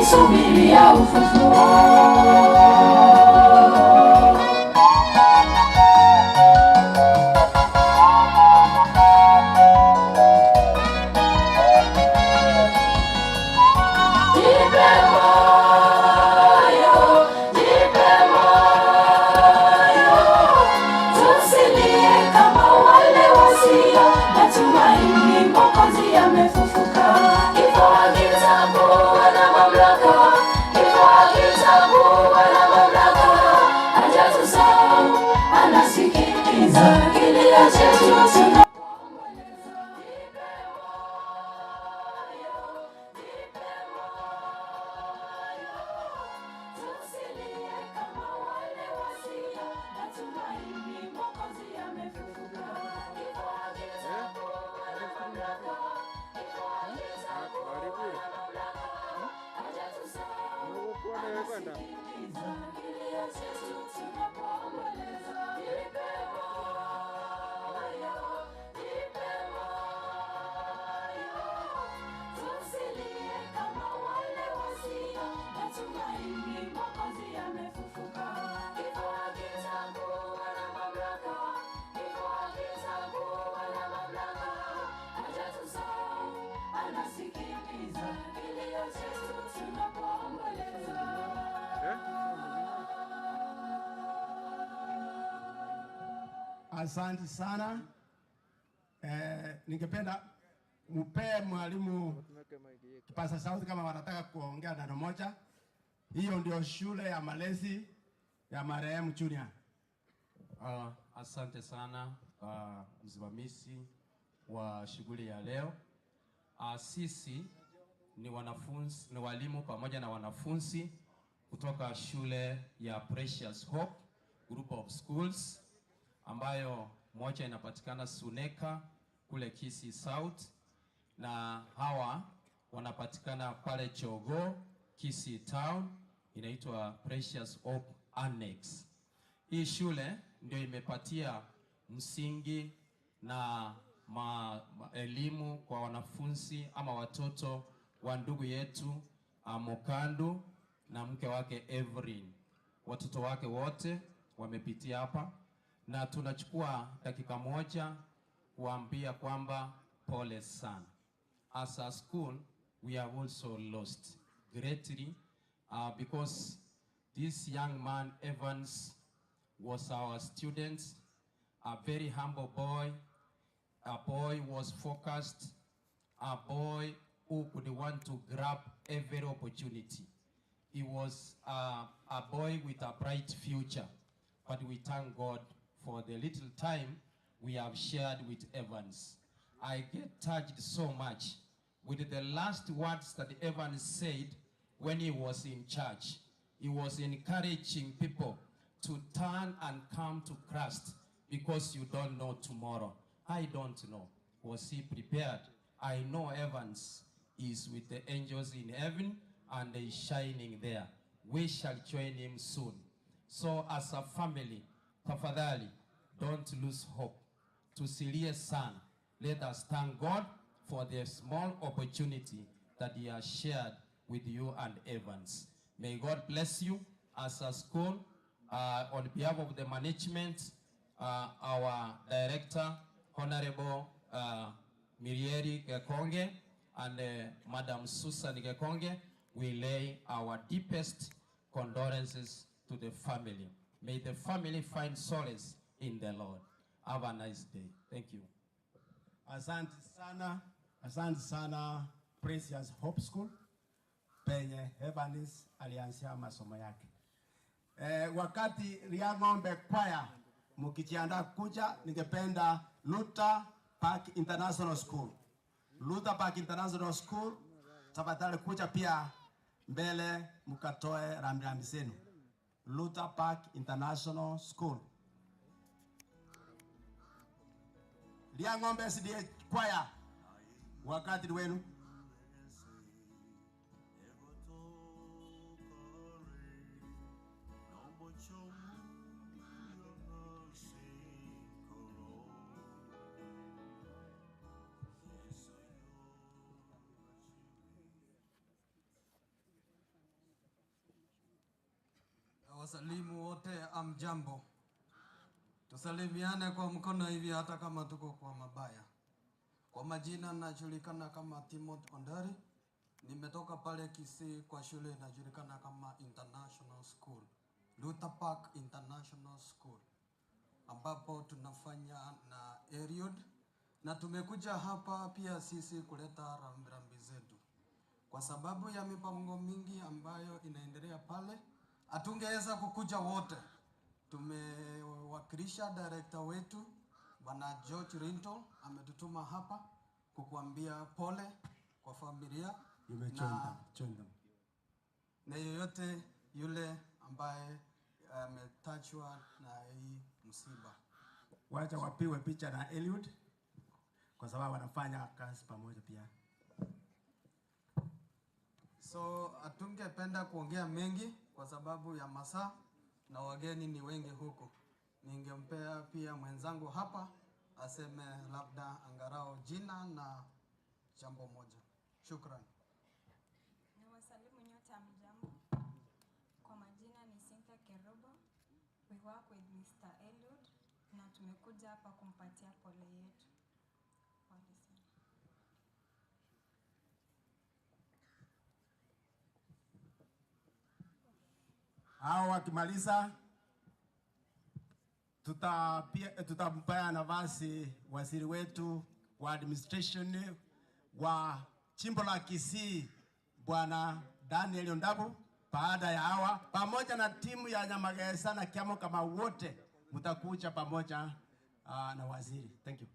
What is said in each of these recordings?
Tukisubiria ufufuo. Jipe moyo, jipe moyo, tusilie kama wale wasio na tumaini. Mwokozi amefufuka, kifo hakitakuwa na mamlaka, kifo hakitakuwa na mamlaka. Hajatusahau, anasikiliza kilio chetu tunapoomboleza. Jipe moyo, jipe moyo, tusilie kama wale wasio na tumaini. Mwokozi amefufuka, kifo hakitakuwa na mamlaka, kifo hakitakuwa na mamlaka. Hajatusahau, anasikiliza kilio chetu tunapoomboleza. Jipe moyo, jipe moyo, tusilie kama wale wasio na tumaini. Mwokozi amefufuka, kifo hakitakuwa na mamlaka, kifo hakitakuwa na mamlaka. Hajatusahau, anasikiliza kilio chetu tunapoomboleza. Asante sana. Ningependa mupee mwalimu kipaza sauti kama wanataka kuongea neno moja. Hiyo ndio shule ya malezi ya marehemu Junior. Asante sana msimamizi wa shughuli ya leo. Sisi ni wanafunzi, ni walimu pamoja na wanafunzi kutoka shule ya Precious Hope Group of Schools ambayo moja inapatikana Suneka kule Kisii South na hawa wanapatikana pale Chogo Kisii Town, inaitwa Precious Hope Annex. Hii shule ndio imepatia msingi na elimu kwa wanafunzi ama watoto wa ndugu yetu Mokandu na mke wake Evelyn. Watoto wake wote wamepitia hapa, na tunachukua dakika moja kuambia kwamba pole sana. As a school we have also lost greatly because this young man Evans was our student, a very humble boy, a boy was focused, a boy who could want to grab every opportunity. He was a boy with a bright future, but we thank God for the little time we have shared with Evans. I get touched so much with the last words that Evans said when he was in church. He was encouraging people to turn and come to Christ because you don't know tomorrow. I don't know. Was he prepared? I know Evans is with the angels in heaven and is shining there. We shall join him soon. So as a family, tafadhali, don't lose hope. Tusilie sana. Let us thank God for the small opportunity that he has shared with you and Evans. May God bless you as a school. On behalf of the management, our director, Honorable Mirieri Gekonge, and Madam Susan Gekonge, we lay our deepest condolences to the family. May the family find solace in the Lord. Have a nice day. Thank you. Asante sana, asante sana Precious Hope School penye Evans alianzia masomo yake. Wakati Riang'ombe Choir mkijiandaa kuja, ningependa Luther Park International School. Luther Park International School, tafadhali kuja pia mbele mkatoe rambirambi zenu. Luther Park International School. Riang'ombe SDA Choir, wakati ni wenu. Nawasalimu wote hamjambo. Tusalimiane kwa mkono hivi hata kama tuko kwa mabaya. Kwa majina najulikana kama Timothy Ondari. Nimetoka pale Kisii kwa shule inajulikana kama International School, Luther Park International School, ambapo tunafanya na Eliud na tumekuja hapa pia sisi kuleta rambirambi zetu kwa sababu ya mipango mingi ambayo inaendelea pale, hatungeweza kukuja wote. Tumewakilisha director wetu Bwana George Rinto ametutuma hapa kukuambia pole kwa familia You may join na, them. Join them. na yeyote yule ambaye ametachwa na hii msiba. Wacha wapigwe picha na Eliud kwa sababu wanafanya kazi pamoja pia. So hatungependa kuongea mengi kwa sababu ya masaa na wageni ni wengi huku. Ningempea pia mwenzangu hapa aseme labda angalau jina na jambo moja. Shukran. Nawasalimu nyote hamjambo. Kwa majina ni Cynthia Kerubo. We work with Mr. Eliud na tumekuja hapa kumpatia pole yetu. Pole sana. Hao wakimaliza tutampea nafasi waziri wetu wa administration wa jimbo la Kisii Bwana Daniel Ondabu. Baada ya hawa pamoja na timu ya Nyamagesa na Kiamokama wote mtakuja pamoja na waziri. Thank you.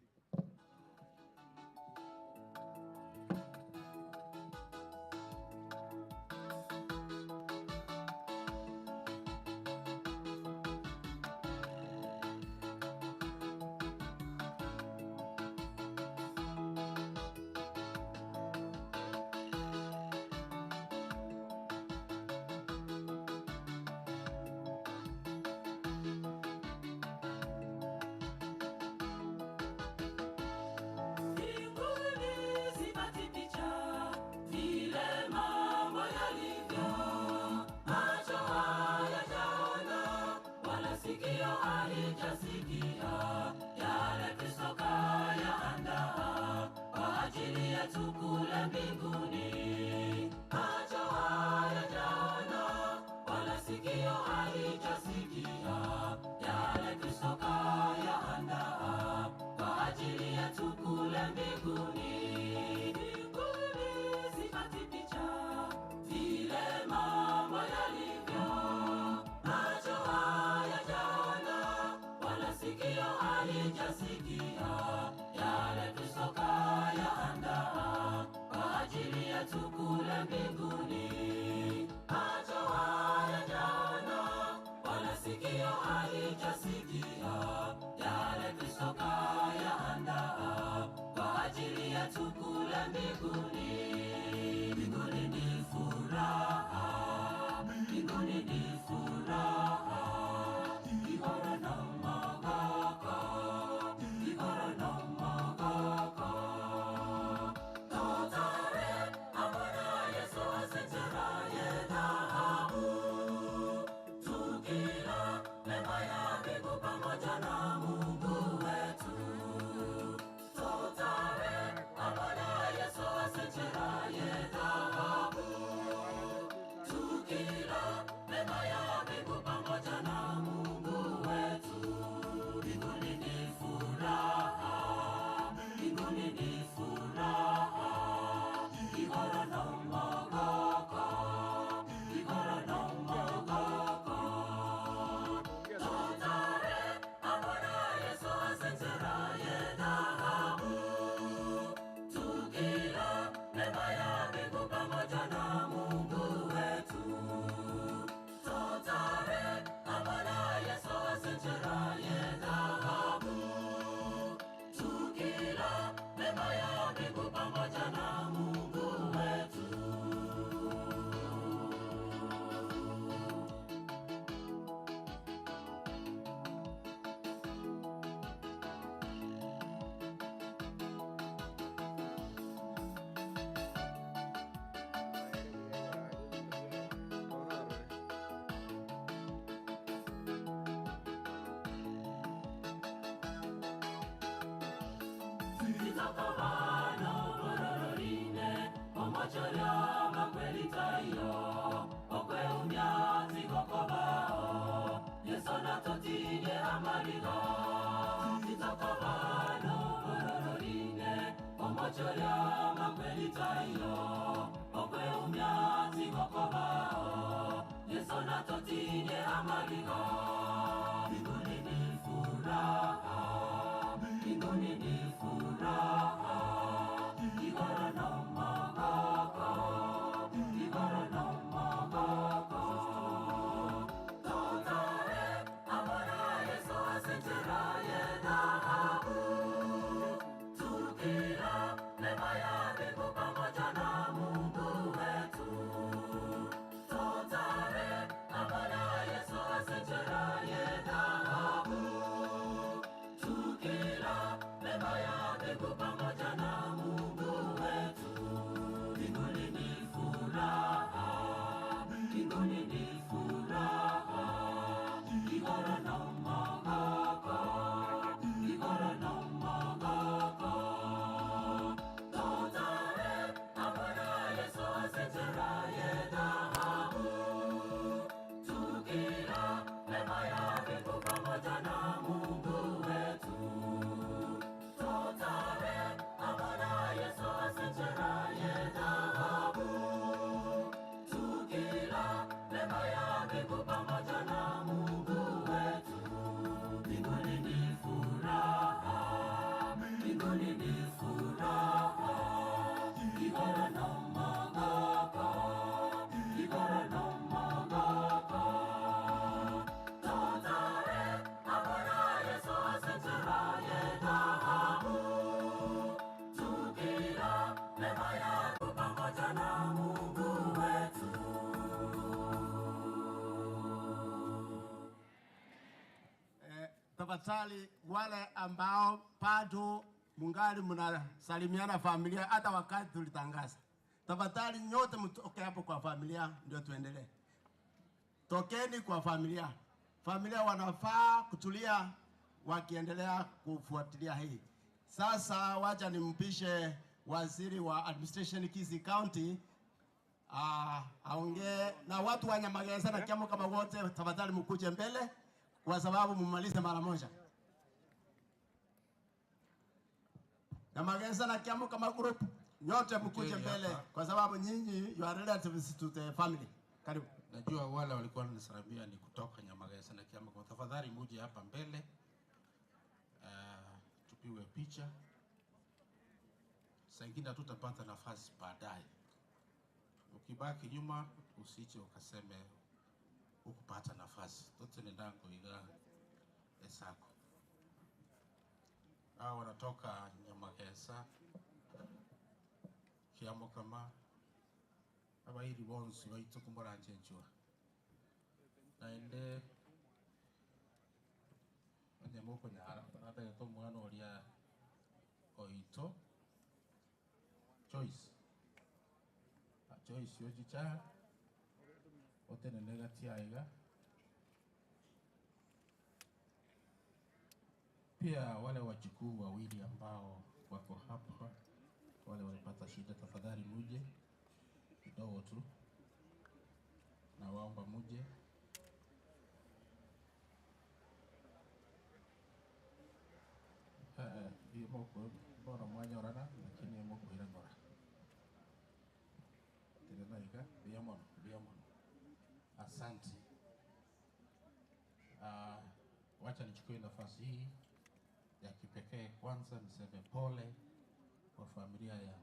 Eh, tafadhali wale ambao bado mungali mnasalimiana familia hata wakati tulitangaza, tafadhali nyote mtoke hapo kwa familia ndio tuendelee. Tokeni kwa familia. Familia wanafaa kutulia wakiendelea kufuatilia hii. Sasa wacha nimpishe waziri wa administration Kisii County aongee na watu wa Nyamagesa na Kiambu kama wote, tafadhali mkuje mbele kwa sababu mumalize mara moja. Nyamagesa na Kiambu kama group nyote mkuje Kujeni mbele hapa. kwa sababu nyinyi you are relatives to the family. Karibu. Najua wale walikuwa wananisalimia ni kutoka Nyamagesa na Kiambu. Kwa tafadhali muje hapa mbele tupigwe picha. Saa ingine hatutapata nafasi baadaye. Ukibaki nyuma usiche ukaseme hukupata nafasi. Tote ndango iga esako. Hao wanatoka Nyamagesa, Kiambu kama abairi bonsi baitu kumoranje enchua naende onye mokonyara natagete omwana oria oito Joyce. Ah, Joyce ochicha otenene gati aiga pia wale wajukuu wawili ambao wako hapa wale walipata shida tafadhali muje kidogo tu nawaomba muje bono mwanyorana lakini mokwira ng'ora tirenaiga mbuya mono mbuya mono asante. Wacha nichukue nafasi hii ya kipekee kwanza niseme pole kwa familia ya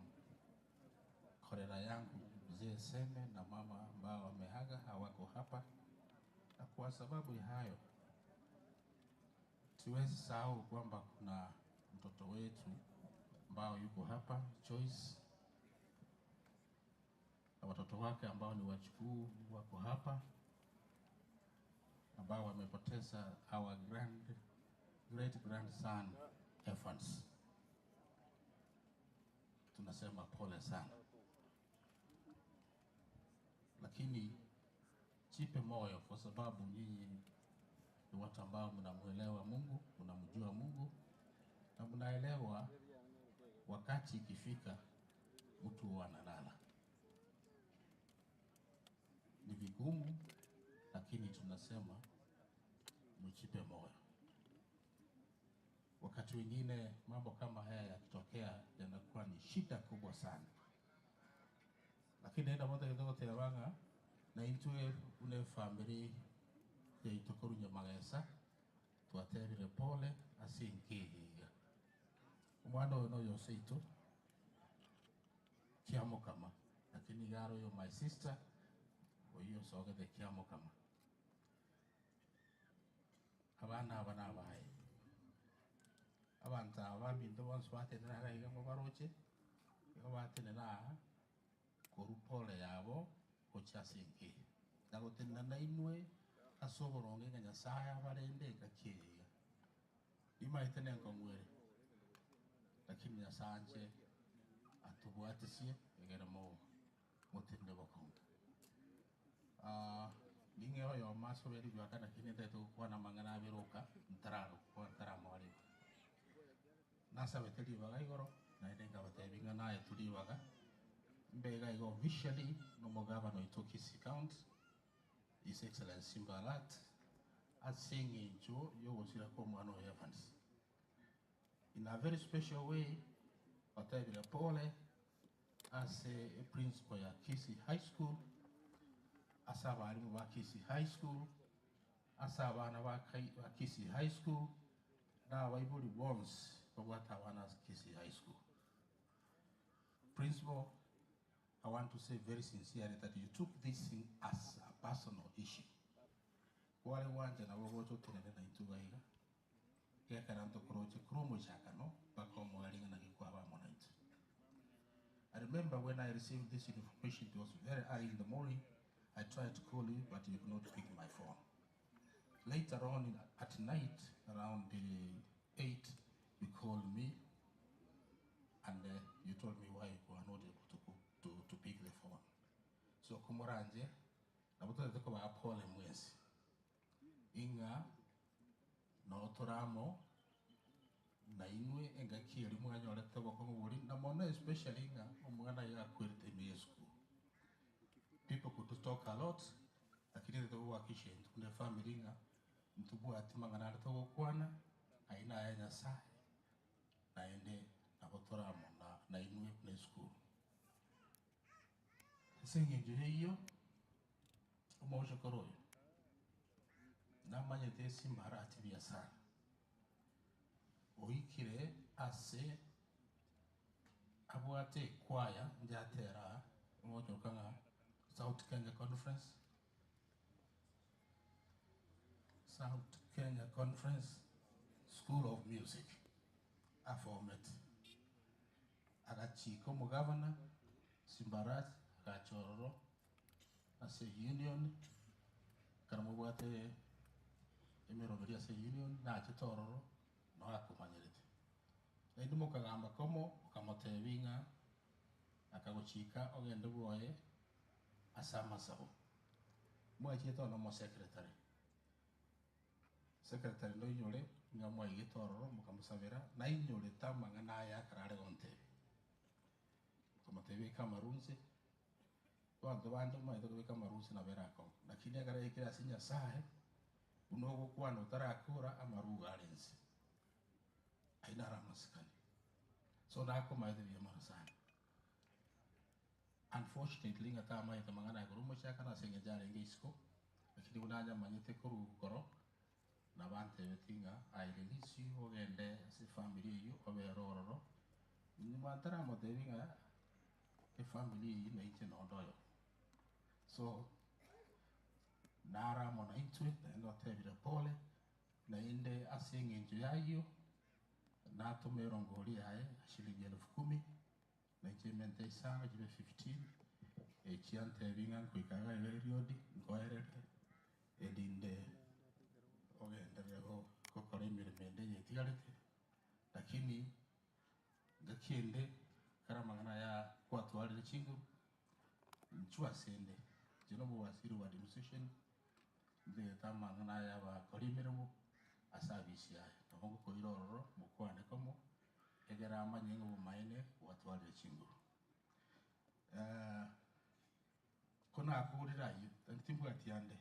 korera yangu mzee Seme na mama ambao wameaga hawako hapa, na kwa sababu ya hayo siwezi sahau kwamba kuna mtoto wetu ambao yuko hapa Joyce na watoto wake ambao ni wajukuu wako hapa ambao wamepoteza our grand great grandson Evans. Tunasema pole sana, lakini jipe moyo kwa sababu nyinyi ni watu ambao mnamuelewa Mungu, mnamjua Mungu na mnaelewa Wakati ikifika mtu huwa analala. Ni vigumu, lakini tunasema mjipe moyo. Wakati wengine mambo kama haya yakitokea yanakuwa ni shida kubwa sana, lakini enda mothe gĩtũgũteba ng'a na intwe buna efamiri yaito korwa Nyamagesa twatebire pole ase enka eye iga. Omwana oyo noyo oseito Kiamokama, lakini iga are oyo my sister oyio osogete Kiamokama. Abana aba nabaye. Abanto aba baminto bonsi batenena iga iga mobaroche, igo batenena aa korwa pole yabo gochia ase enka eye. Na gotenena nainwe ase oboronge ng'a Nyasaye abarende engaki eye iga. Nimaete nenkong'u ere, lakini Nyasaye anche atobwatisie egere motenene bokong'u. Ning'e oyomo ase obeire ribaga lakini ntagete gokwana amang'ana abere oka ntararokwa ntaramoa ribaga. Nasabete ribaga igoro naende nkabatebia ng'a naetwe ribaga mbe iga iga officially na omogabana oito Kisii County His Excellency Simba Arati ase eng'encho y'ogosira kwa omwana oyo Evans. In a very special way otebire pole Ase eprinciple ya Kisii High School, ase abalimu ba Kisii High School, ase abana ba Kisii High School, na abaibori bonsi babwate abana ase Kisii High School. Principal, I want to say very sincerely that you took this thing as a personal issue. Kware gwancha nabo gocha otenene naintwe iga iga, gekera ntokoroche korwa omochakano mpaka omoerio ng'a naki kwaba amo naintwe. I remember when I received this information it was very early in the morning I tried to call you but you could not pick my phone. Later on in, at night around the 8 you called me and uh, you told me why you were not able to, to, to pick the phone. So komoranje nabo totete kobaa pole mwensi ing'a Noo tore amo nainwe engaki eria mwanyorete obokong'u boria, na mono especially ng'a omwana iga akwerete ime y'esukuru. People could talk a lot, lakini intwe togoakikisha intwe buna efamily ng'a ntobwati mang'ana aria togokwana, ayio naya Nyasaye, naende nabo tore amo na nainwe buna esukuru. Ase eng'encho y'eyio, omochokoro oyo namanyete esimbarati buya sana, oikire ase abwate ekwaya njatera aa, omochoko ng'a South Kenya Conference, South Kenya Conference School of Music afomete. Agachiika omogavana Simbarati agacha ororo ase Union, ekero mobwate emeroberio ase Union nachete ororo noo akomanyerete. Naende mokagamba komo okamotebia ng'a akagochika ogende bwoye ase amasabo. Mwachiete one omosecretary. Secretary ndoinyore ng'a mwaigete ororo mokamosabera, nainyorete amang'ana aya ekero are gontebia. Mokamotebia ika amarunse, abanto bande omanyete kobeka amarunse nabo erakong'u, lakini ekero yaikire ase Nyasaye, buna ogokwana otarakora, amaruga are inse. Ayio naro amasikani. So nakomaete buya mono sana. Unfortunately ng'a tamaete amang'ana aya korwa omochakano ase eng'encho arenge isiko, lakini buna anyamanyete korwa igoro, nabo antebetie ng'a I release you ogende ase efamiri eyio obere ororo. Nyuma ntaramotebia ng'a efamiri eyio nainche nonde oyomo. So, naro amo naintwe, naende otebire pole, naende ase eng'encho y'ayio, natome erongori yaye ya shilingi elfu kumi, Na chimente isano chibe fifteen, echia ntebi ng'a nkoika iga iga Eliudi, nkoerere, erinde ogenderere gokora emeremo ende eye etigarete, lakini ngaki ende ekero amang'ana aya kwatwarire chinguru, inchuo ase 'nde, inche nomowaziri bwa administration, ntagete amang'ana aya abakori emeremo ase abisi aye, nabo ngokoira ororo mokwane komo. Egere amanye ng'a obomaene bwatwarire chinguru. Eh, ko nakorire ayio, tari timbwati ande.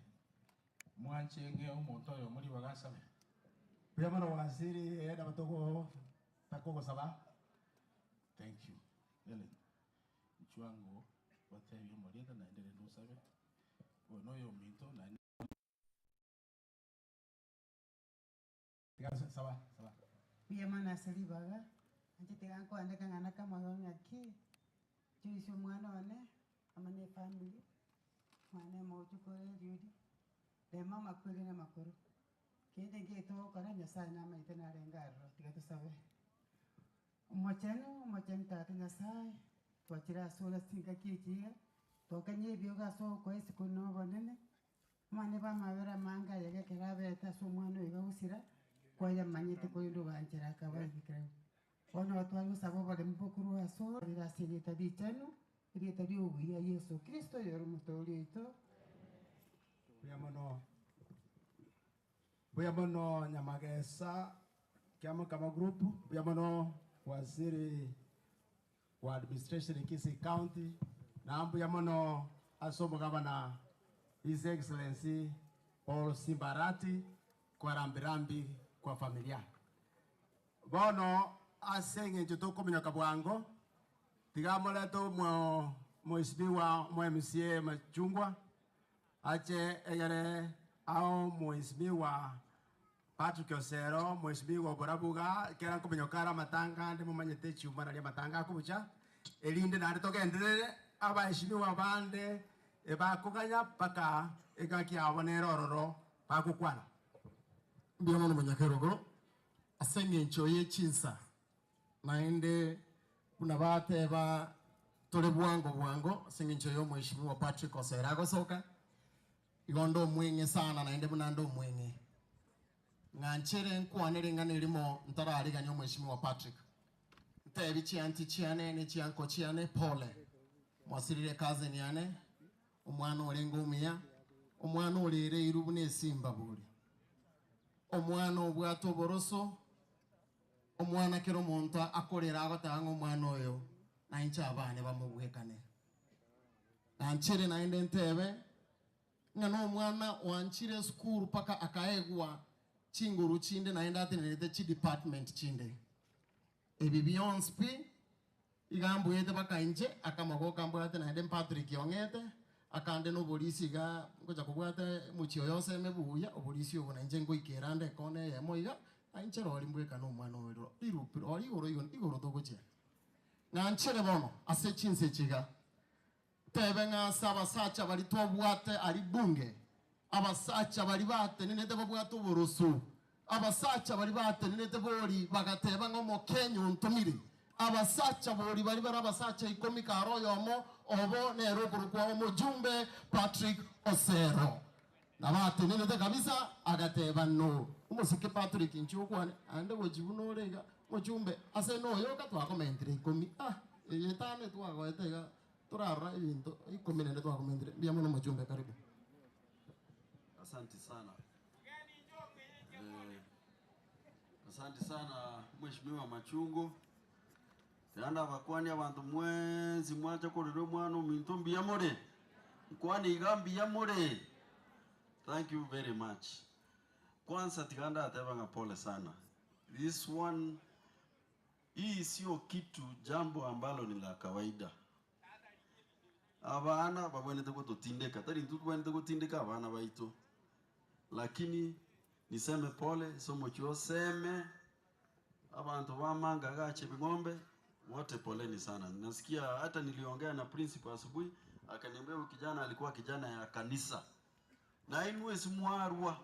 Mwanche ng'e omonto oyomo ribaga asabe. Mbuya mono waziri, eh, nabo togo takogosaba. Thank you. Helen, inchuo ango otebie omoriete naende rende osabe. Oyo noyominto naende. Tiga saba, saba. Mbuya mono ase ribaga, inche tiga nkoandeke ng'a nakamoyo ng'aki, Joyce omwana one, amo na efamiri, mwane omochoko ore Eliud, rema amakweri na amakoro. Kende nkeiyo togokora, Nyasaye namanyete narenge aroro, tiga tosabe. Omochenu, omochenu Tata Nyasaye, twachire asore ase chingaki echi iga, twakanyia ebiogo ase ogokoa isiko na obonene, Omwana bw'amabera amange aye ekero aberete ase omwana oyo iga gosira, kwayamanyete korende oganchera akaba oigekire. Bono igo tware gosaba oboremu bokorwa asore ase erieta richenu, erieta ri'obuya Yeso Kristo oyore Omotooria oito. Mbuya mono, mbuya mono Nyamagesa Kiamokama Group, mbuya mono Waziri wa administration in Kisii County, na mbuya mono ase omogabana His Excellency Paul Simba Arati kwa rambirambi kwa familia. Bono ase eng'encho tokominyoka bwango, tiga morete omo Mheshimiwa omo MCA Machungwa ache egere ao Mheshimiwa Patrick Osero, Mheshimiwa oborabu igaa, ekero nkominyoka are amatanga ande momanyete echiuma naria amatanga akobucha, erinde naende togenderere abaheshimiwa bande ebakoganya mpaka engaki yabo nere ororo bagokwana. Mbuya mono Monyakerogo, ase eng'encho ye chinsa, naende buna bateba tore bwango bwango ase eng'encho ya Omweshimiwa Patrick Osero agosoka, Igo nde omweng'e sana naende buna nde omweng'e. Ng'anchere nkwane ring'ana erimo ntararigania omweshimiwa Patrick. Ntebi chianti chiane ne chianko chiane pole. Mwasirire cousin yane, omwana orenge omuya, omwana orereirwe buna esimba bori. Omwana obwate oboroso, omwana kera omonto akorera agoteba ng'a omwana oyo nainche abane bamobwekane. Nanchere naende ntebe, ng'a nomwana oanchire esukuru mpaka akaegwa chinguru chinde naende atenerete chidepartment chinde. Ebi bionsi pi, iga mbuete mpaka inche, akamagoka mbwate naende Patrick ong'ete, akande noborisi iga ngocha kobwata omochie oyo oseme buya, oborisi obo nainche ngoikera ande ekona eyemo iga, na inche rori mbwekane omwana oyo rirupi rori igoro igoro togochia. Nanchere bono ase chinsa echi iga, Tebe ng'a ase abasacha baria twabwate aria bunge, abasacha baria batenenete babwate oboroso, abasacha baria batenenete bori bagateba ng'a Omokenya ontomire, abasacha bori baria bare abasacha ikomi kare oyomo obo nere okorokwa omojumbe Patrick Osero. Nabatenenete kabisa agateba no omosike Patrick inche okwane aende gochia buna ore iga mochumbe ase noyoka twakomentire ikomi ah eye etano etwagoete iga Torarora ebinto ikomi naende twakomentire. Mbuya mono mochumbe karibu. Asanti sana. Eh, asanti sana Mheshimiwa Machungu. Naende abakwani abanto mwensi mwacha korera omwana ominto mbuya more. Nkwani iga mbuya more. Thank you very much. Kwanza tiga ndateba ng'a pole sana. This one Hii sio kitu jambo ambalo ni la kawaida. Abana babwenerete gototindeka, tari intwe tobwenerete gotindeka abana baito. Lakini niseme pole ase omochie oseme, abanto ba Manga igaa Chebing'ombe, wote poleni sana. Nasikia hata niliongea na principal asubuhi, akaniambia huyu kijana alikuwa kijana ya kanisa. Na inwe simwarwa.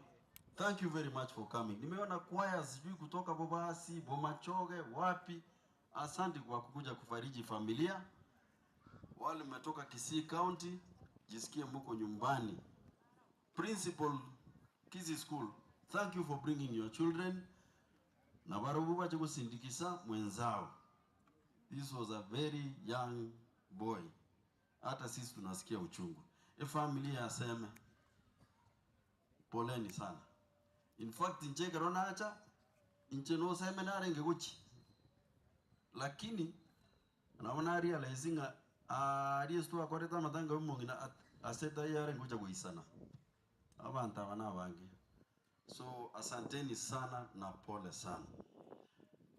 Thank you very much for coming. Nimeona choir sijui kutoka Bobasi, Bomachoge, wapi. Asante kwa kukuja kufariji familia. Wale mmetoka Kisii County, jisikie mko nyumbani. Principal Kisii School, thank you for bringing your children. Na barabwo bache gosindikisa mwenzao. This was a very young boy. Hata sisi tunasikia uchungu. Efamily ya Seme, poleni sana. In fact inche ekero nacha, inche noseme narenge gochi. Lakini nabo na realize ng'a aaria ase twakorete amatanga ya omong'ina ase tayare ngocha goisana. Abanto aba nabange. So asanteni sana na pole sana.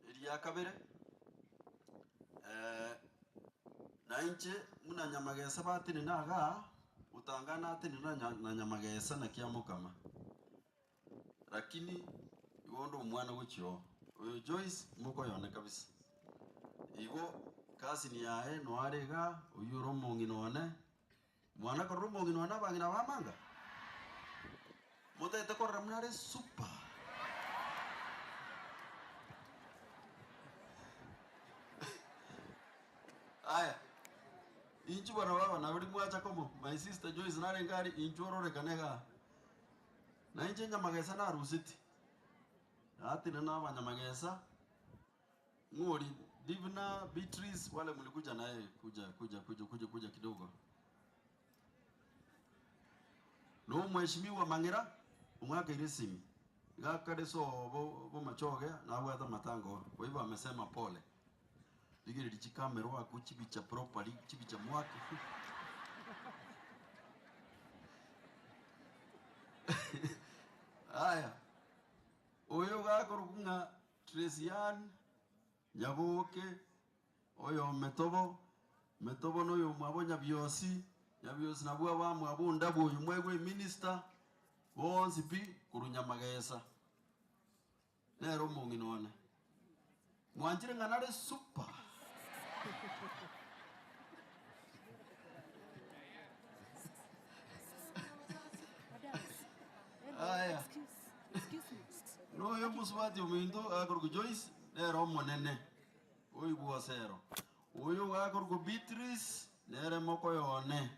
Eria kabere, nainche buna nyamagesa batenena igaa, otang'ana atenena na nyamagesa naki amokama. Lakini igo onde omwana gochia oo, oyo Joyce mokoyone kabisa. Igo cousin yaye noyo are igaa, oyio ore omong'ina one, mwana korora omong'ina one abang'ina bamanga? Motagete korora buna are super. Aya, inchuo bono baba nabo rimwacha komo, my sister Joyce narenge aria, inchuo ororekane igaa. Na inche nyamagesa naruseti, natenena na abanyamagesa, ng'ori Divina, Beatrice, wale mlikuja naye kuja kuja kuja kuja kuja kidogo. Na omweshimiwa Mang'era omwakeire esimi, iga akare sobo bomachoge nabwate amatanga oo, kwa hivyo amesema pole. Rigereria chikamera oakwe chibicha properly, chibicha mwake. Aya, oyo gakorokwa ng'a Tracy-Ann Nyaboke, oyo Metobo, Metobo na oyomwabo Nyabiosi, Nyabiosi nabwo abamwabo Ondabu oyo mwaigwa eminister, bonsi pi korwa Nyamagesa. Nere omong'ina one. Mwanchire ng'a nare super. Aya. Noyo mosubati ominto akorokwa Joyce, nere omonene oigwa osero. Oyo gakorokwa Beatrice, nere mokoyo one.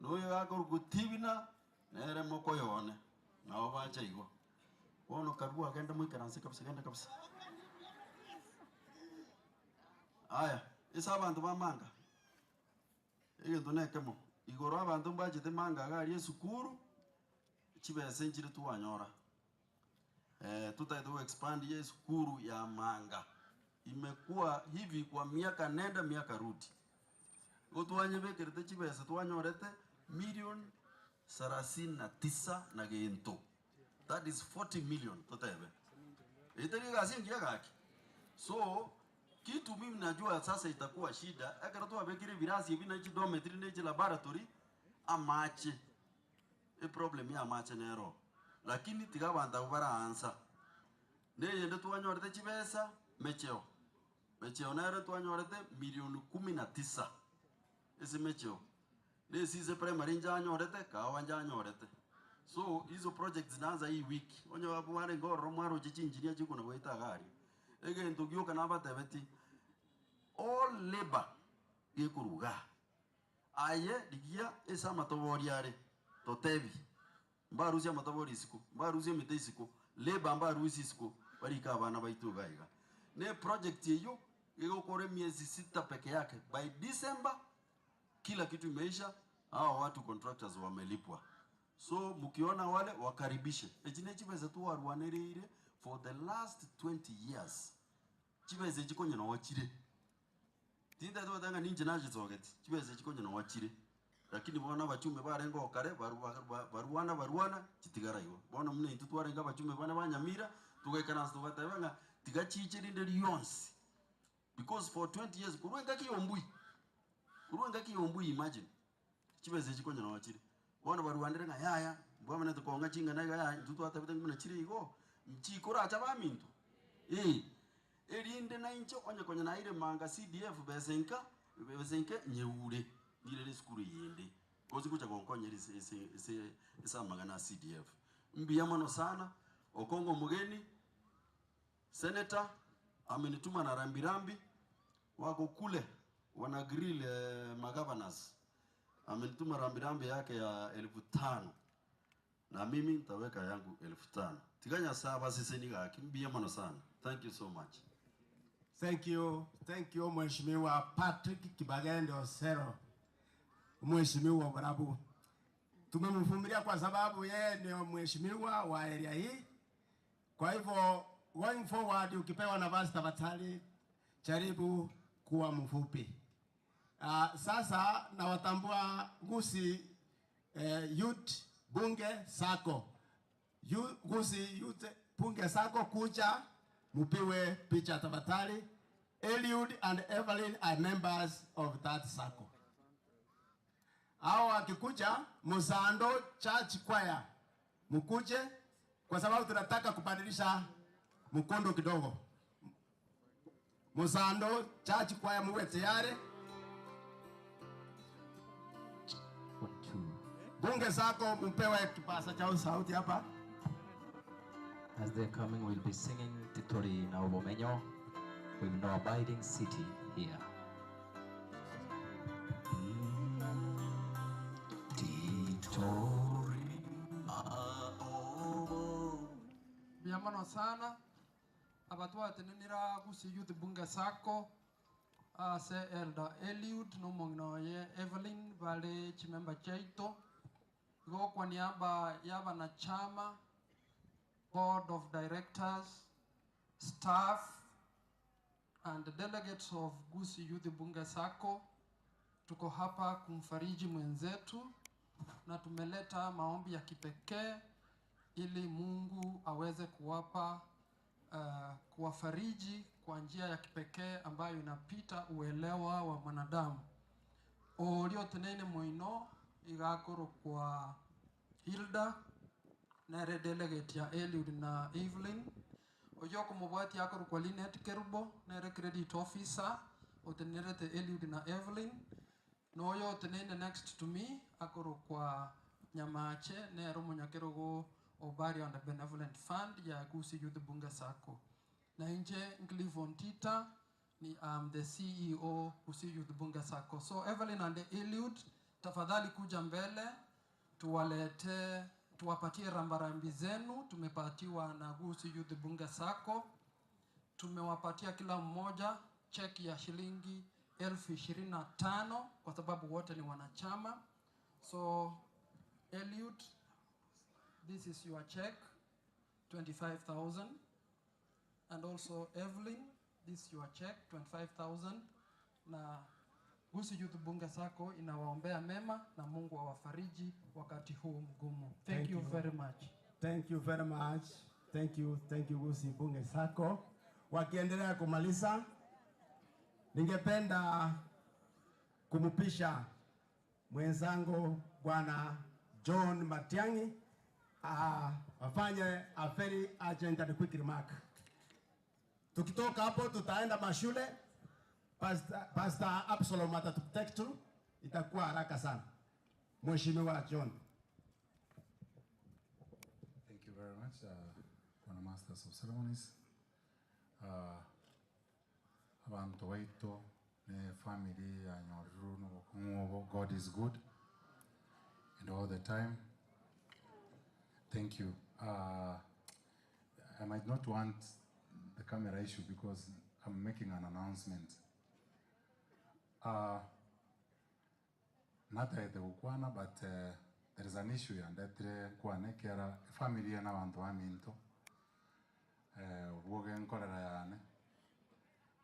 Noyo gakorokwa Tibina, Nere mokoyo one, nabo bacha igo. Bono karua genda moikaranse kabisa, genda kabisa. Aya, ase abanto ba manga, egento nekemo, igoro abanto mbachete manga iga aria esukuru, chibesa nchire twanyora. Totagete go expand ya esukuru ya manga, imekuwa hivi kwa miaka nenda miaka rudi. Igo twanyebekerete chibesa twanyorete million sarasini na tisa na gento, that is 40 million totebe. Eye tari egasi engiya gaki? So, kitu mimi najua sasa itakuwa shida, ekero twabekire ebirasi ebi na chidometory na chilaboratory, amache, eproblem ya amache nero oo. Lakini tiga abanto abwo bara answer. Neyende twanyorete chibesa mecheo. Mecheo nere twanyorete milioni kumi na tisa ase mecheo, na esise primary njanyorete, kahawa njanyorete. So hizo projects naanza hii wiki, onye mwarenge ororo mwaroche chingineer chikona goeta iga aria. Egento gioka nabatebetie, all labour gekorwa igaa, aye rigia ase amatobori are, totebi. Mbarusie amatobori isiko, mbarusie emete isiko, labour mbarusie isiko, barike abana baito iga iga. Ne eproject eyio egokora emiezi sita peke yake, by December kila kitu imeisha, hawa watu contractors wamelipwa. So mkiona wale wakaribishe. Echi ne chibesa twarwanereire for the last 20 years, chibesa echi konya noo chire. Tintagete goteba ng'a ninche nachisogeti, chibesa echi konya noo chire, lakini bono abachumbe barenge oo kare baru ba barwana barwana chitigara igo. Bono buna intwe twarenge abachumbe bane ba Nyamira, togaikaransa togateba ng'a tiga chiche rinde rionsi, because for 20 years korwa engaki ya ombui, korwa engaki ya ombui imagine, chibesa echi konya noo chire. Bono barwanire ng'a yaya, mbwamenete kong'a ching'ana iga yaya, intwe twatebete ng'a buna chire igo, nchikoracha abaminto? Eh. Erinde nainche onye konya naeire manga CDF besa enka, besa enke nyeure, ng'irere esukuru eyende, gose gocha gonkonya ase ase ase ase amang'ana a CDF. Mbuya mono sana, okong'o omogeni, Senator amenituma na rambirambi, wako kule wana grill magovernors, amenituma rambirambi yake ya elfu tano. Na mimi ntaweka yangu elfu tano. Tiga Nyasaye abasesenie gaki mbuya mono sana. Thank you so much. Thank you, thank you Mheshimiwa Patrick Kibagende Osero, Mheshimiwa Oborabu. Tumemvumilia kwa sababu yeye ndio mheshimiwa wa area hii. Kwa hivyo going forward, ukipewa nafasi tafadhali Jaribu kuwa mfupi. Uh, sasa nawatambua Gusii eh, Youth Bunge Sacco. Gusii Youth Bunge Sacco kuja mupiwe picha tafadhali. Eliud and Evelyn are members of that sacco. Hao wakikuja Musando Church Choir mkuje, kwa sababu tunataka kubadilisha mkondo kidogo. Musando Church Choir muwe tayari. Bunge Sacco mpewe kipasa cha sauti hapa. As they're coming, we'll be singing Titori na Obomenyo with no abiding city here. Titori Mbuya mono sana abatwatenenera Gusii Youth Bunge Sacco ase Elder Eliud na omong'ina oye Evelyn bare chimember chiaito. Igo kwa niaba ya abanachama, board of directors, staff and delegates of Gusii Youth Bunge Sacco, tuko hapa kumfariji mwenzetu na tumeleta maombi ya kipekee ili Mungu aweze kuwapa kuwafariji kwa njia ya kipekee ambayo inapita uelewa wa mwanadamu. Oria oteneine moino iga akorokwa Hilda nere delegate ya Eliud na Evelyn. Oyio okomobwatia akorokwa Linet Kerubo nere credit officer otenenerete Eliud na Evelyn. Na oyo oteneine next to me akorokwa Nyamache nere omonyakerogo o Burial and Benevolent Fund ya Gusii Youth Bunge Sacco. Na inche Cliff Ontita ni am the CEO Gusii Youth Bunge Sacco. So Evelyn and Eliud, tafadhali kuja mbele tuwalete tuwapatie rambarambi zenu tumepatiwa na Gusii Youth Bunge Sacco. Tumewapatia kila mmoja cheki ya shilingi 25,000 kwa sababu wote ni wanachama. So Eliud, this is your check, 25,000. And also Evelyn, this is your check, 25,000. Na Gusii Youth Bunge Sacco inawaombea mema na Mungu awafariji wakati huu mgumu. Thank, Thank you you. very much. Thank you very much. Thank you, thank you Gusii Bunge Sacco. Wakiendelea kumaliza, ningependa kumpisha mwenzangu Bwana John Matiang'i afanye a very urgent and quick remark. Tukitoka hapo tutaenda mashule. Pastor Absalom atatutake tu, itakuwa haraka sana. Mheshimiwa John. Thank you very much, Bwana Masters of Ceremonies. Abantu baito ne family ya Nyoruru n'obukungu, God is good and all the time. Thank you. I might not want the camera issue because I'm making an announcement. Nataete gukwana but there is an issue yandetire nkwane kera family na abantu baminto obwoge nkorera yane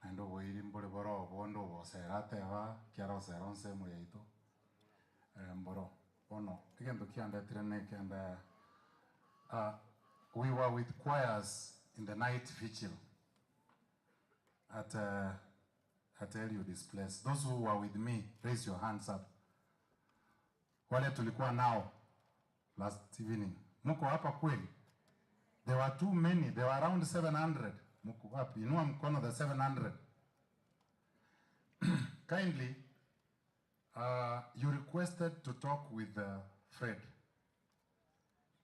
naende oboiri mbore boro obondo obosera ateba kiara osera onse emo yaito mboro bono egento kiandetire nekende we were with choirs in the night vigil at Eliud's place. Those who were with me, raise your hands up. Wale tulikuwa nao last evening. Muko hapa kweli? There were too many. There were around 700. Muko wapi? Inua mkono the 700. Kindly, you requested to talk with Fred.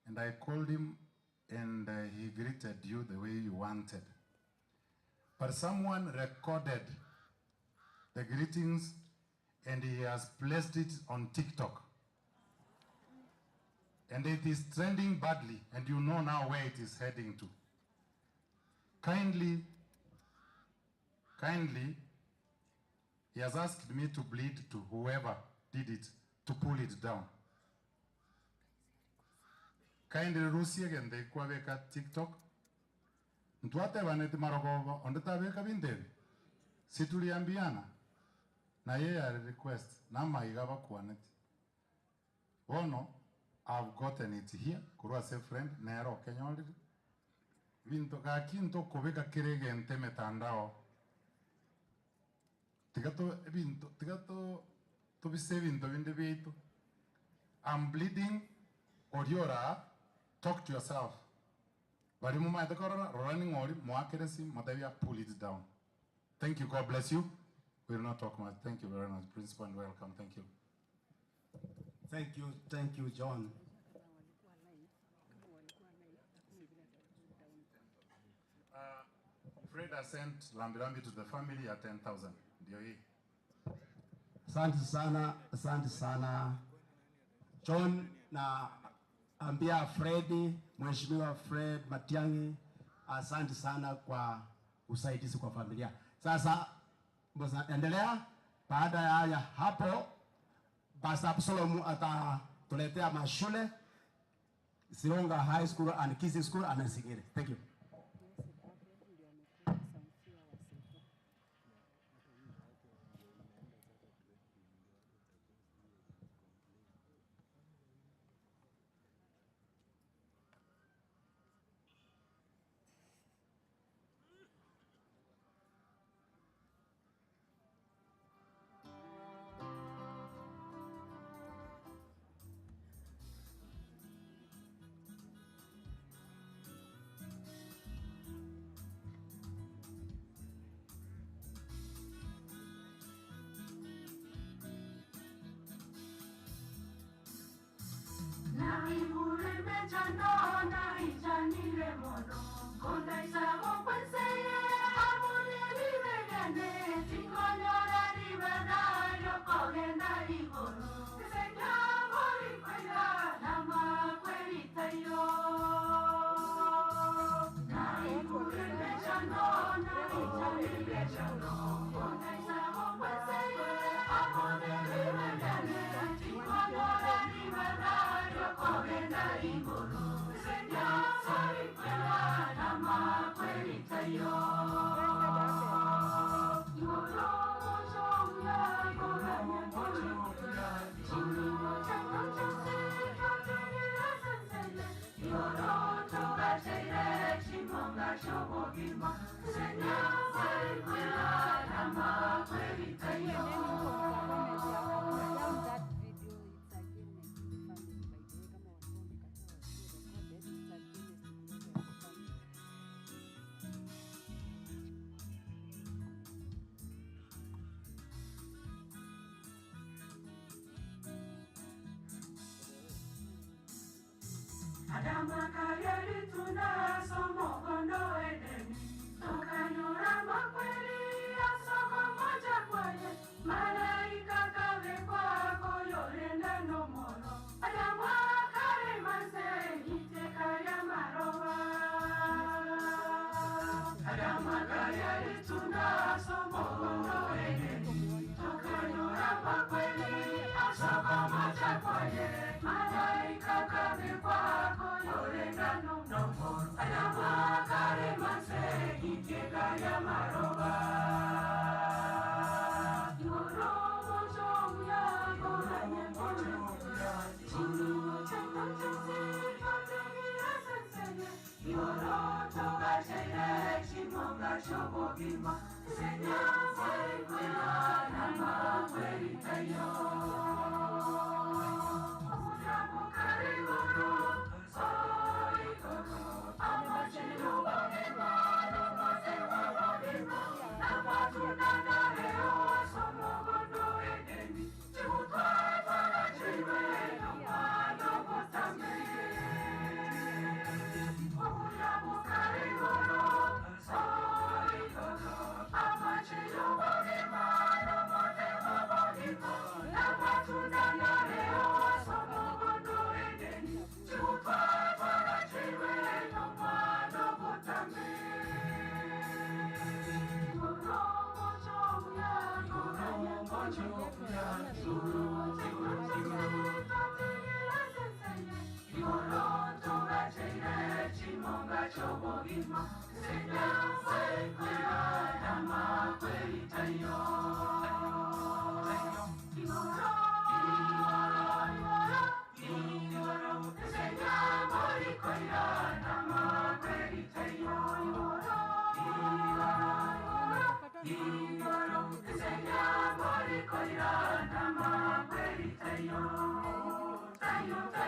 And I called him and he greeted you the way you wanted. But someone recorded the greetings and he has placed it on TikTok. And it is trending badly, and you know now where it is heading to. Kindly, kindly, he has asked me to plead to whoever did it to pull it down. Kindly rusie gende kwabeka TikTok. Ntwate baneti marogogo onde tabeka bindebi. Si tuliambiana na yeye ali request na amaiga abakwaneti. Bono I've gotten it here korwa ase friend nere okenyorire. Binto gaki ntokobeka kera egento emetandao. Tiga to ebinto tiga to tobise ebinto binde biaito. I'm bleeding oria oraa talk to yourself. Baria momaete korora rora ning'o oria moakere esimu motebie pull it down. Thank you God bless you. We will not talk much. Thank you very much principal and welcome. Thank you. Thank you, thank you John. Fred has sent rambirambi to the family ya 10,000. Ndio hii. Asante sana, asante sana John, na ambia Fredi, Mheshimiwa Fred Matiang'i, asante sana kwa usaidizi kwa familia. Sasa mboza, endelea. Baada ya haya hapo, Pastor Absalom atatuletea mashule Sironga High School and Kisii School and Sigiri. Thank you.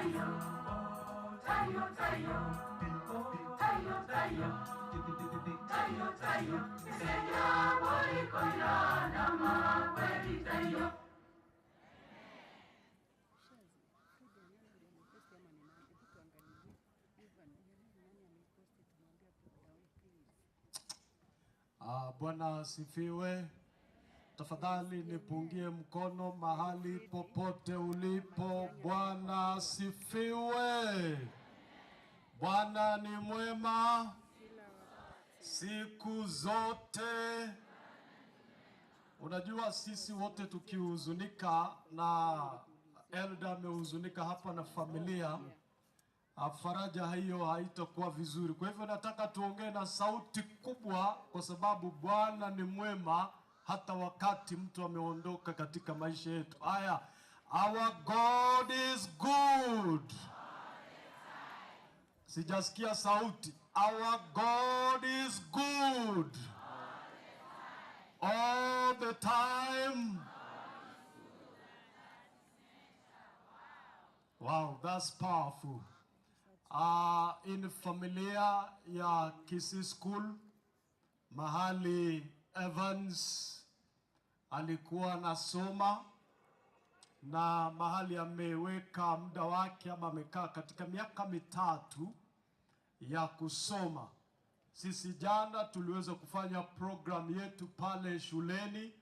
Tayo, tayo, tayo, tayo, tayo, tayo, tayo, Esenya boikoya na makweli tayo. Bwana asifiwe. Tafadhali nipungie mkono mahali popote ulipo. Bwana asifiwe. Bwana ni mwema siku zote. Unajua sisi wote tukihuzunika, na Elda amehuzunika hapa na familia, faraja hiyo haitakuwa vizuri. Kwa hivyo nataka tuongee na sauti kubwa, kwa sababu Bwana ni mwema hata wakati mtu ameondoka katika maisha yetu. Haya, our God is good. Sijasikia sauti. Our God is good all the time. Wow, that's powerful. In familia ya Kisii School, mahali Evans alikuwa anasoma na mahali ameweka muda wake ama amekaa katika miaka 3 ya kusoma. Sisi jana tuliweza kufanya program yetu pale shuleni.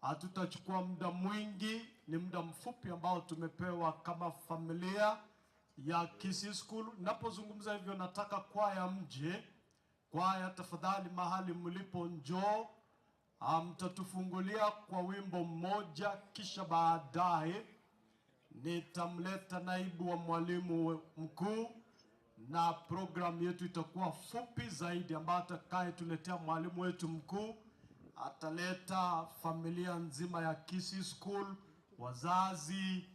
Hatutachukua muda mwingi, ni muda mfupi ambao tumepewa kama familia ya Kisii School. Ninapozungumza hivyo, nataka kwaya mje. Kwaya tafadhali, mahali mlipo njoo. Mtatufungulia kwa wimbo mmoja, kisha baadaye nitamleta naibu wa mwalimu mkuu na program yetu itakuwa fupi zaidi, ambayo atakayetuletea mwalimu wetu mkuu ataleta familia nzima ya Kisii School, wazazi,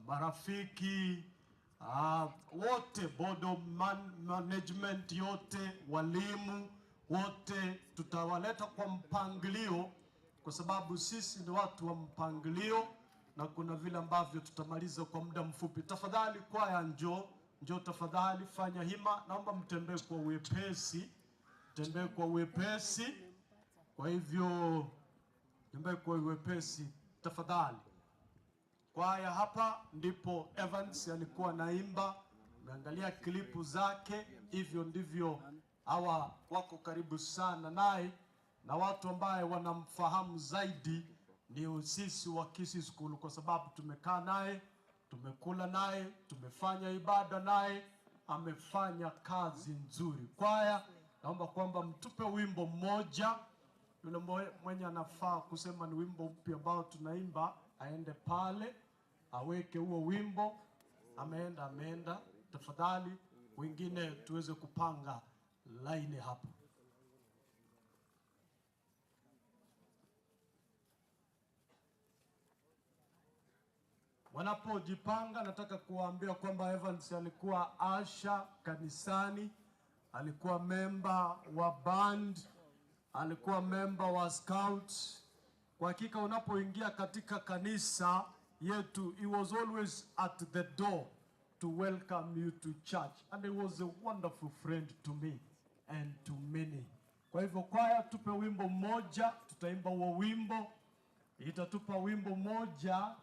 marafiki, wote, board of management yote, walimu wote, tutawaleta kwa mpangilio, kwa sababu sisi ni watu wa mpangilio na kuna vile ambavyo tutamaliza kwa muda mfupi. Tafadhali kwaya njoo, njoo tafadhali, fanya hima. Naomba mtembee kwa wepesi, tembee kwa wepesi. Kwa hivyo tembee kwa wepesi tafadhali. Kwaya hapa ndipo Evans alikuwa naimba, umeangalia klipu zake, hivyo ndivyo hawa wako karibu sana naye, na watu ambaye wanamfahamu zaidi ni sisi wa Kisii School, kwa sababu tumekaa naye, tumekula naye, tumefanya ibada naye, amefanya kazi nzuri. Kwaya, naomba kwamba mtupe wimbo mmoja. Yule mwenye anafaa kusema ni wimbo upi ambao tunaimba, aende pale aweke huo wimbo. Ameenda, ameenda. Tafadhali wengine tuweze kupanga laini hapo. Wanapojipanga, nataka kuwaambia kwamba Evans alikuwa asha kanisani, alikuwa memba wa band, alikuwa memba wa scouts. Kwa hakika unapoingia katika kanisa yetu, he was always at the door to welcome you to church, and he was a wonderful friend to me and to many. Kwa hivyo kwaya, tupe wimbo mmoja, tutaimba huo wimbo, itatupa wimbo mmoja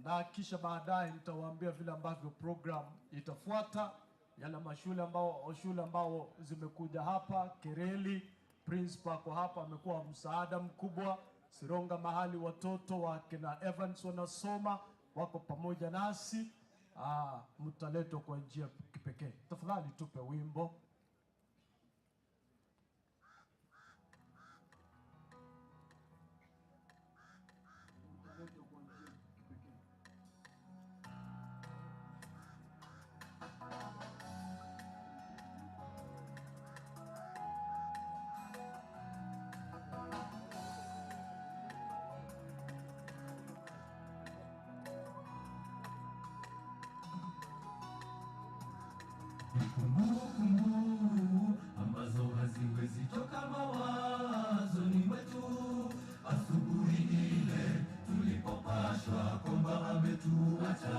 na kisha baadaye nitawaambia vile ambavyo program itafuata. Yale mashule ambao, shule ambao zimekuja hapa, Kereli principal ako hapa, amekuwa msaada mkubwa. Sironga mahali watoto wa kina Evans wanasoma wako pamoja nasi. Mtaletwa kwa njia kipekee. Tafadhali tupe wimbo. Kumbukumbu ambazo haziwezi toka mawazoni mwetu, asubuhi ile tulipopashwa kwamba ametuacha.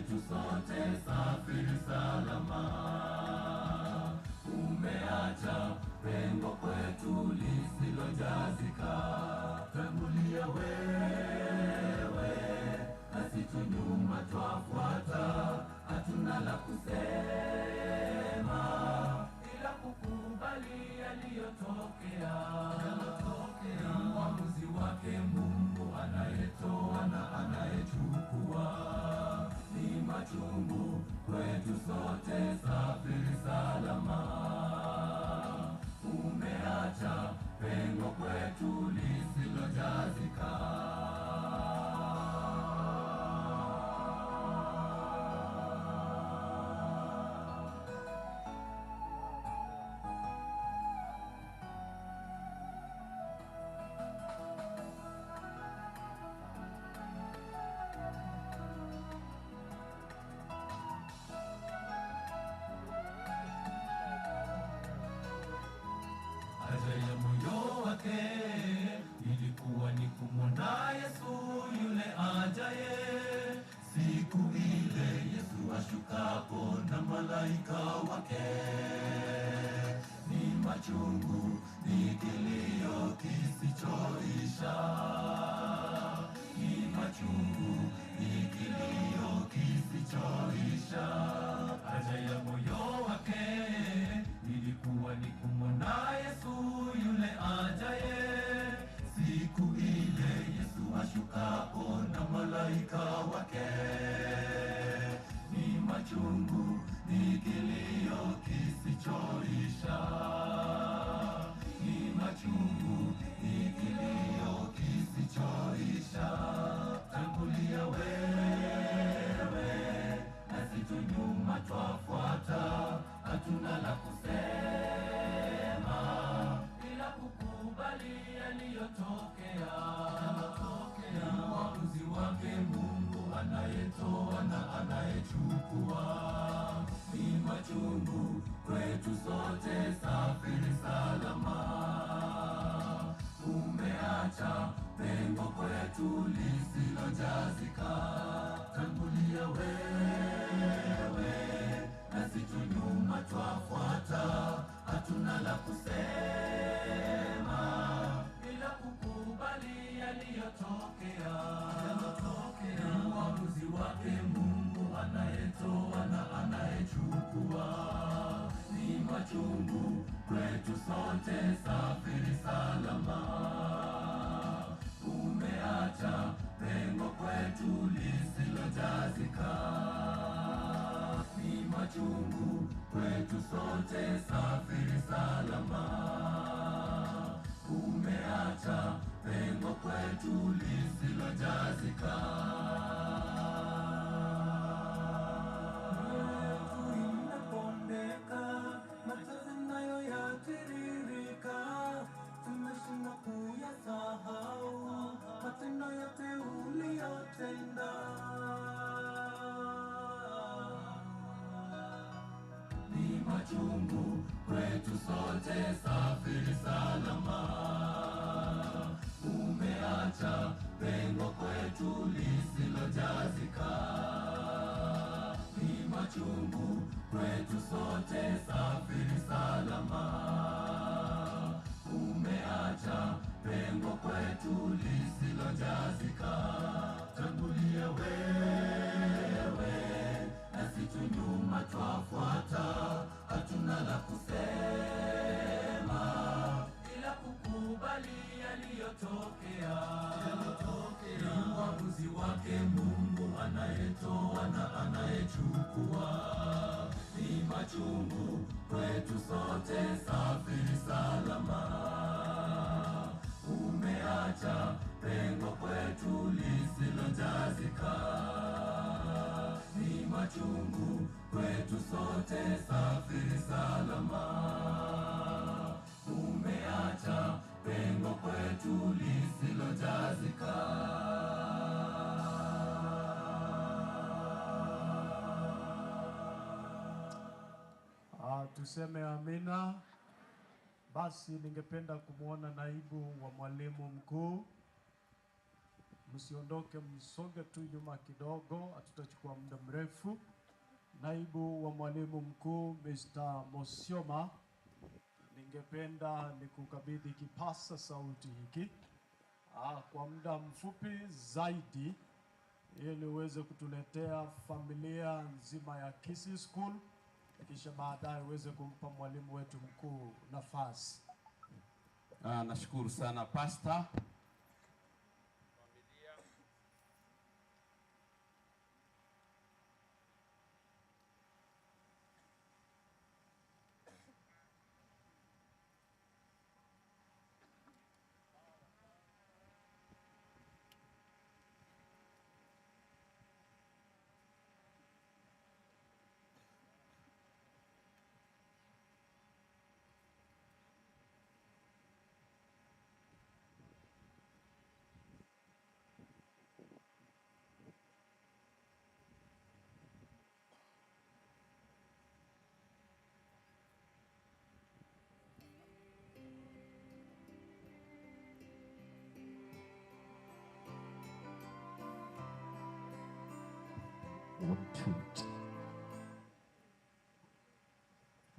kwetu sote, safiri salama. Umeacha pengo kwetu lisilojazika, tangulia wewe, nasi tu nyuma twafuata, hatuna la kusema ila kukubali yaliyotokea. Ni uamuzi wake Mungu anayetoa na anayechukua. Ni machungu kwetu sote, safiri salama. Umeacha pengo kwetu lisilojazika. Haja ya moyo wake ilikuwa ni kumwona Yesu yule ajaye. Siku ile Yesu ashukapo na malaika wake, ni machungu, ni kilio kisichoisha, ni machungu, ni kilio kisichoisha. Haja ya moyo wake ilikuwa ni kumwona Yesu yule ajaye. Siku ile Yesu ashukapo na malaika wake, ni machungu, ni kilio kisichoisha, ni machungu, ni kilio kisichoisha. Tangulia wewe, nasi tu nyuma twafuata, hatuna la kusema ila kukubali yaliyotokea. Ni uamuzi wake Mungu anayetoa na anayechukua. Ni machungu kwetu sote, safiri salama. Umeacha pengo kwetu lisilojazika, tangulia wewe, nasi tu nyuma twafuata, hatuna la kusema ila kukubali yaliyotokea. Ni uamuzi wake Mungu anayetoa na anayechukua. Ni machungu kwetu sote, safiri salama. Umeacha pengo kwetu lisilojazika, ni machungu kwetu sote, safiri salama. Umeacha pengo kwetu lisilojazika. Yetu imepondeka, machozi nayo yatiririka, tumeshindwa kuyasahau matendo yote uliyotenda. Ni machungu kwetu sote, safiri salama. Umeacha pengo kwetu lisilojazika, ni machungu kwetu sote, safiri salama. Umeacha pengo kwetu lisilojazika, tangulia wewe, nasi tu nyuma twafuata, hatuna la kusema ila kukubali yaliyotokea. Ni uamuzi wake Mungu anayetoa na anayechukua. Ni machungu kwetu sote, safiri salama. Umeacha pengo kwetu lisilojazika, ni machungu kwetu sote, safiri salama. Umeacha pengo kwetu lisilojazika. Tuseme amina. Basi ningependa kumwona naibu wa mwalimu mkuu. Msiondoke, msonge tu nyuma kidogo, hatutachukua muda mrefu. Naibu wa mwalimu mkuu Mr. Mosioma, ningependa nikukabidhi kipasa sauti hiki kwa muda mfupi zaidi ili uweze kutuletea familia nzima ya Kisii School, kisha baadaye uweze kumpa mwalimu wetu mkuu nafasi. Nashukuru sana Pastor. One, two.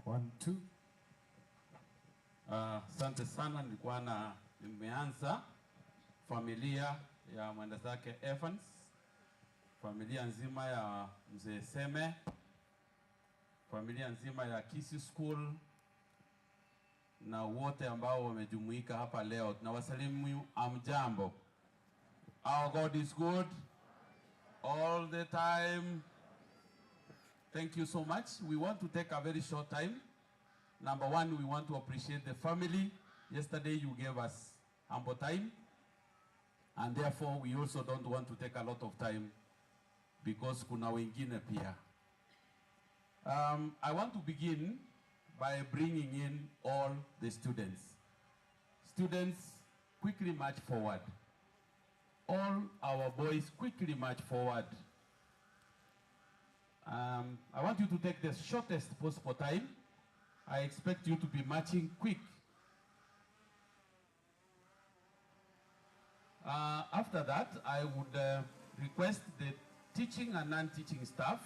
One, two. Asante sana, nilikuwa na nimeanza familia ya mwenda zake Evans, familia nzima ya mzee Seme, familia nzima ya Kisii School na wote ambao wamejumuika hapa leo. Tunawasalimu amjambo. Our God is good all the time. Thank you so much. We want to take a very short time. Number one, we want to appreciate the family. Yesterday you gave us ample time, and therefore we also don't want to take a lot of time because kuna wengine pia. I want to begin by bringing in all the students. Students, quickly march forward. All our boys quickly march forward. I want you to take the shortest possible time. I expect you to be marching quick. After that, I would request the teaching and non-teaching staff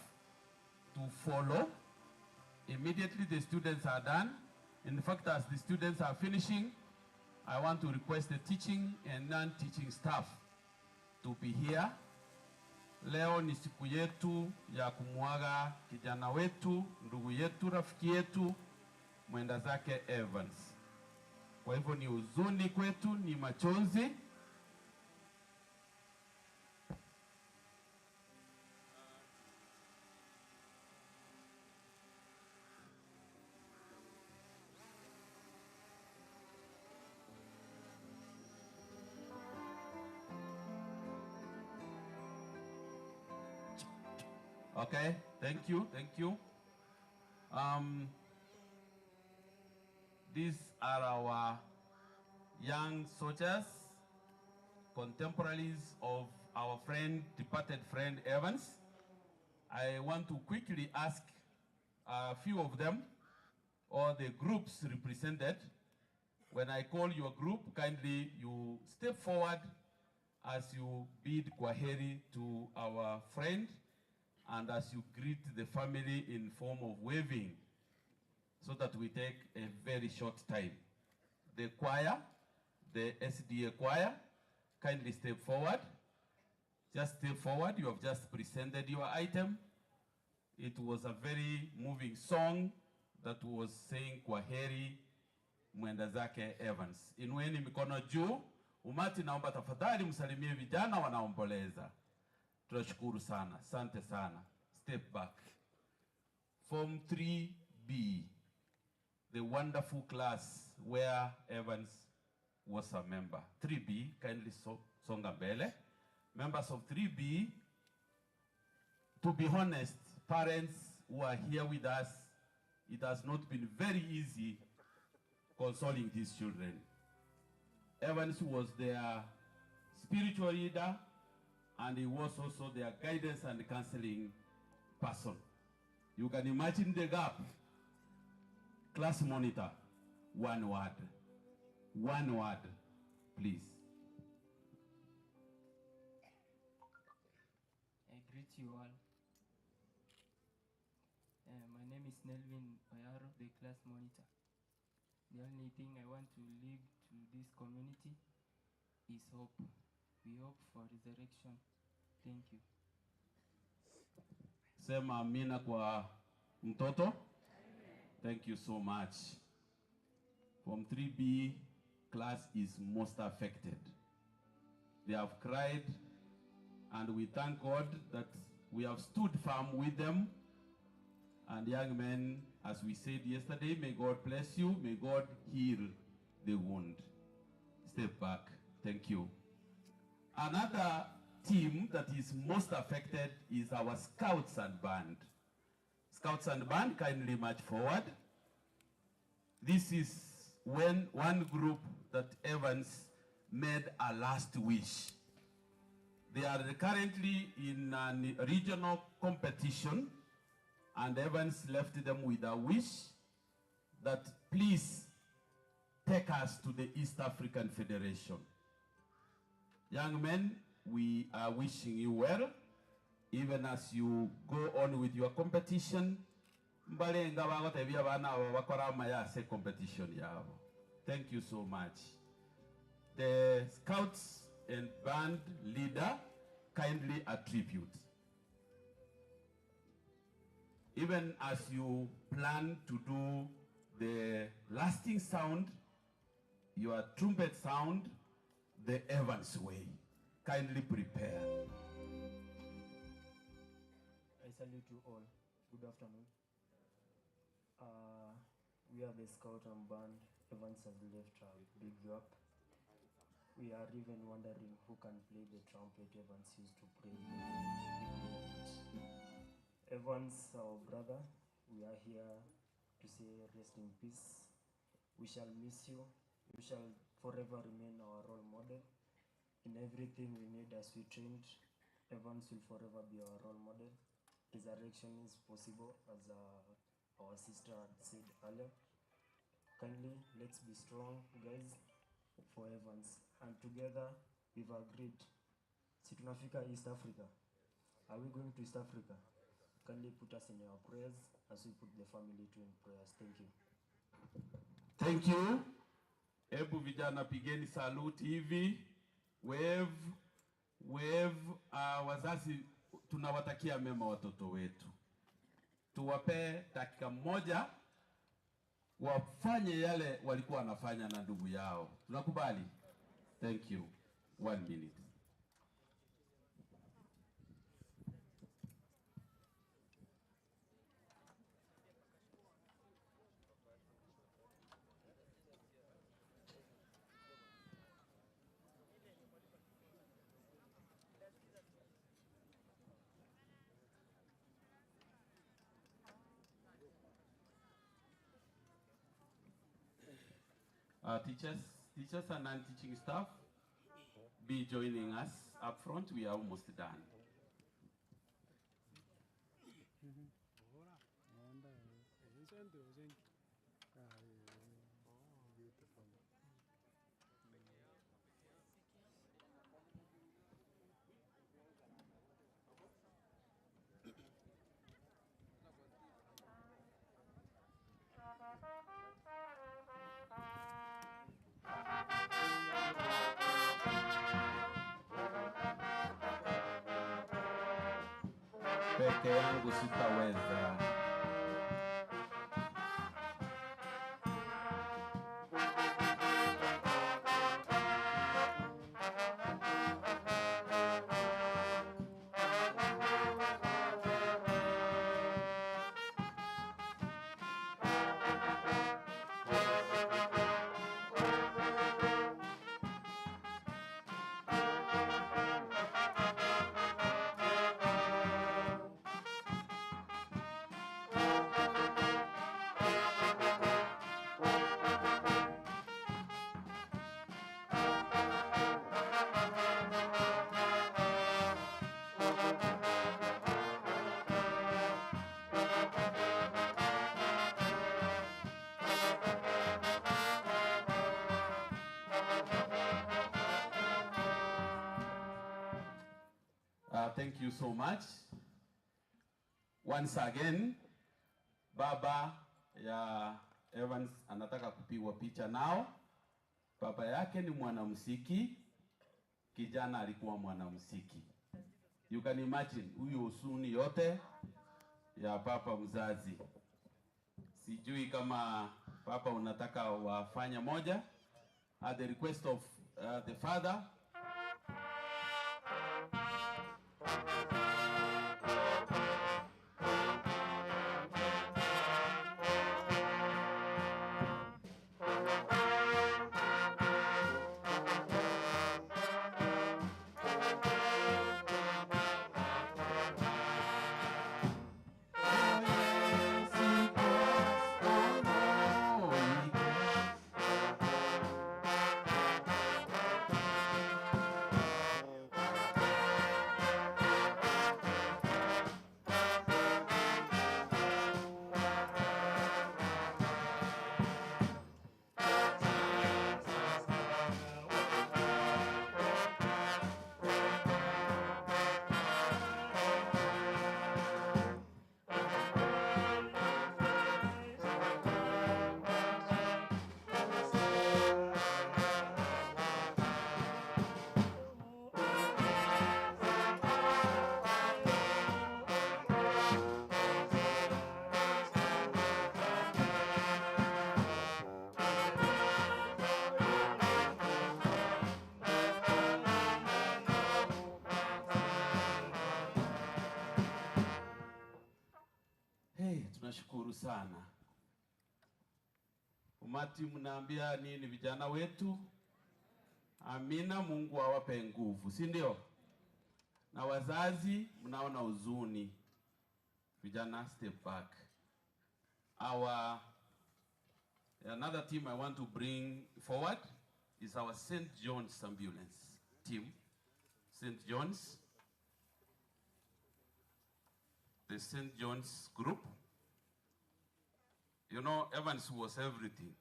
to follow. Immediately the students are done. In fact, as the students are finishing, I want to request the teaching and non-teaching staff to be here. Leo ni siku yetu ya kumwaga kijana wetu, ndugu yetu, rafiki yetu, mwenda zake Evans. Kwa hivyo ni huzuni kwetu, ni machozi. Okay, thank you, thank you. These are our young soldiers, contemporaries of our friend, departed friend Evans. I want to quickly ask a few of them, or the groups represented. When I call your group, kindly you step forward as you bid kwaheri to our friend and as you greet the family in form of waving, so that we take a very short time. The choir, the SDA choir, kindly step forward. Just step forward. You have just presented your item. It was a very moving song that was saying kwaheri mwenda zake Evans. Inueni mikono juu. Umati, naomba tafadhali msalimie vijana wanaomboleza. Tunashukuru sana. Asante sana. Step back. Form 3B, the wonderful class where Evans was a member. 3B, kindly songa mbele. Members of 3B, to be honest, parents who are here with us, it has not been very easy consoling these children. Evans was their spiritual leader, and he was also their guidance and counseling person. You can imagine the gap. Class monitor, one word. One word, please. you all. Uh, my name is Nelvin Oyaro, the class monitor. The only thing I want to leave to this community is hope. We hope for resurrection. Thank you. Sema amina kwa mtoto. Thank you so much. Form 3B class is most affected. They have cried, and we thank God that we have stood firm with them. And young men, as we said yesterday, may God bless you. May God heal the wound. Step back. Thank you. Another team that is most affected is our scouts and band. Scouts and band kindly march forward. This is when one group that Evans made a last wish. They are currently in a regional competition, and Evans left them with a wish that please take us to the East African Federation. Young men, we are wishing you well, even as you go on with your competition. Mbalenga bagotebia abana aba bakora amaya ase competition yabo. Thank you so much. The scouts and band leader kindly attribute. Even as you plan to do the lasting sound, your trumpet sound, the Evans way. Kindly prepare. I salute you all. Good afternoon. Uh, we are the Scout and Band. Evans has left a big gap. We are even wondering who can play the trumpet Evans used to play. Evans, our brother, we are here to say rest in peace. We shall miss you. You shall forever remain our role model. In everything we need as we trained, Evans will forever be our role model. Resurrection is possible, as uh, our sister had said earlier. Kindly, let's be strong, guys, for Evans. And together, we've agreed. Si tunafika East Africa. Are we going to East Africa? Kindly put us in your prayers as we put the family too in prayers. Thank you. Thank you. Hebu vijana pigeni saluti hivi. Wave, wave. Uh, wazazi tunawatakia mema watoto wetu. Tuwape dakika moja wafanye yale walikuwa wanafanya na ndugu yao. Tunakubali? Thank you. One minute. Teachers, teachers and non-teaching staff, be joining us up front. We are almost done. Peke yangu sitaweza. Thank you so much. Once again, baba ya Evans anataka kupigwa picha nao. Baba yake ni mwanamuziki, kijana alikuwa mwanamuziki. You can imagine huyu huzuni yote ya papa mzazi. Sijui kama papa unataka wafanya moja at the request of the father. Hey, tunashukuru sana. Umati, mnaambia nini vijana wetu? Amina, Mungu awape nguvu, si ndio? Na wazazi mnaona huzuni. Vijana, step back. Our another team I want to bring forward is our St. John's ambulance team. St. John's, the St. John's group. You know, Evans was everything.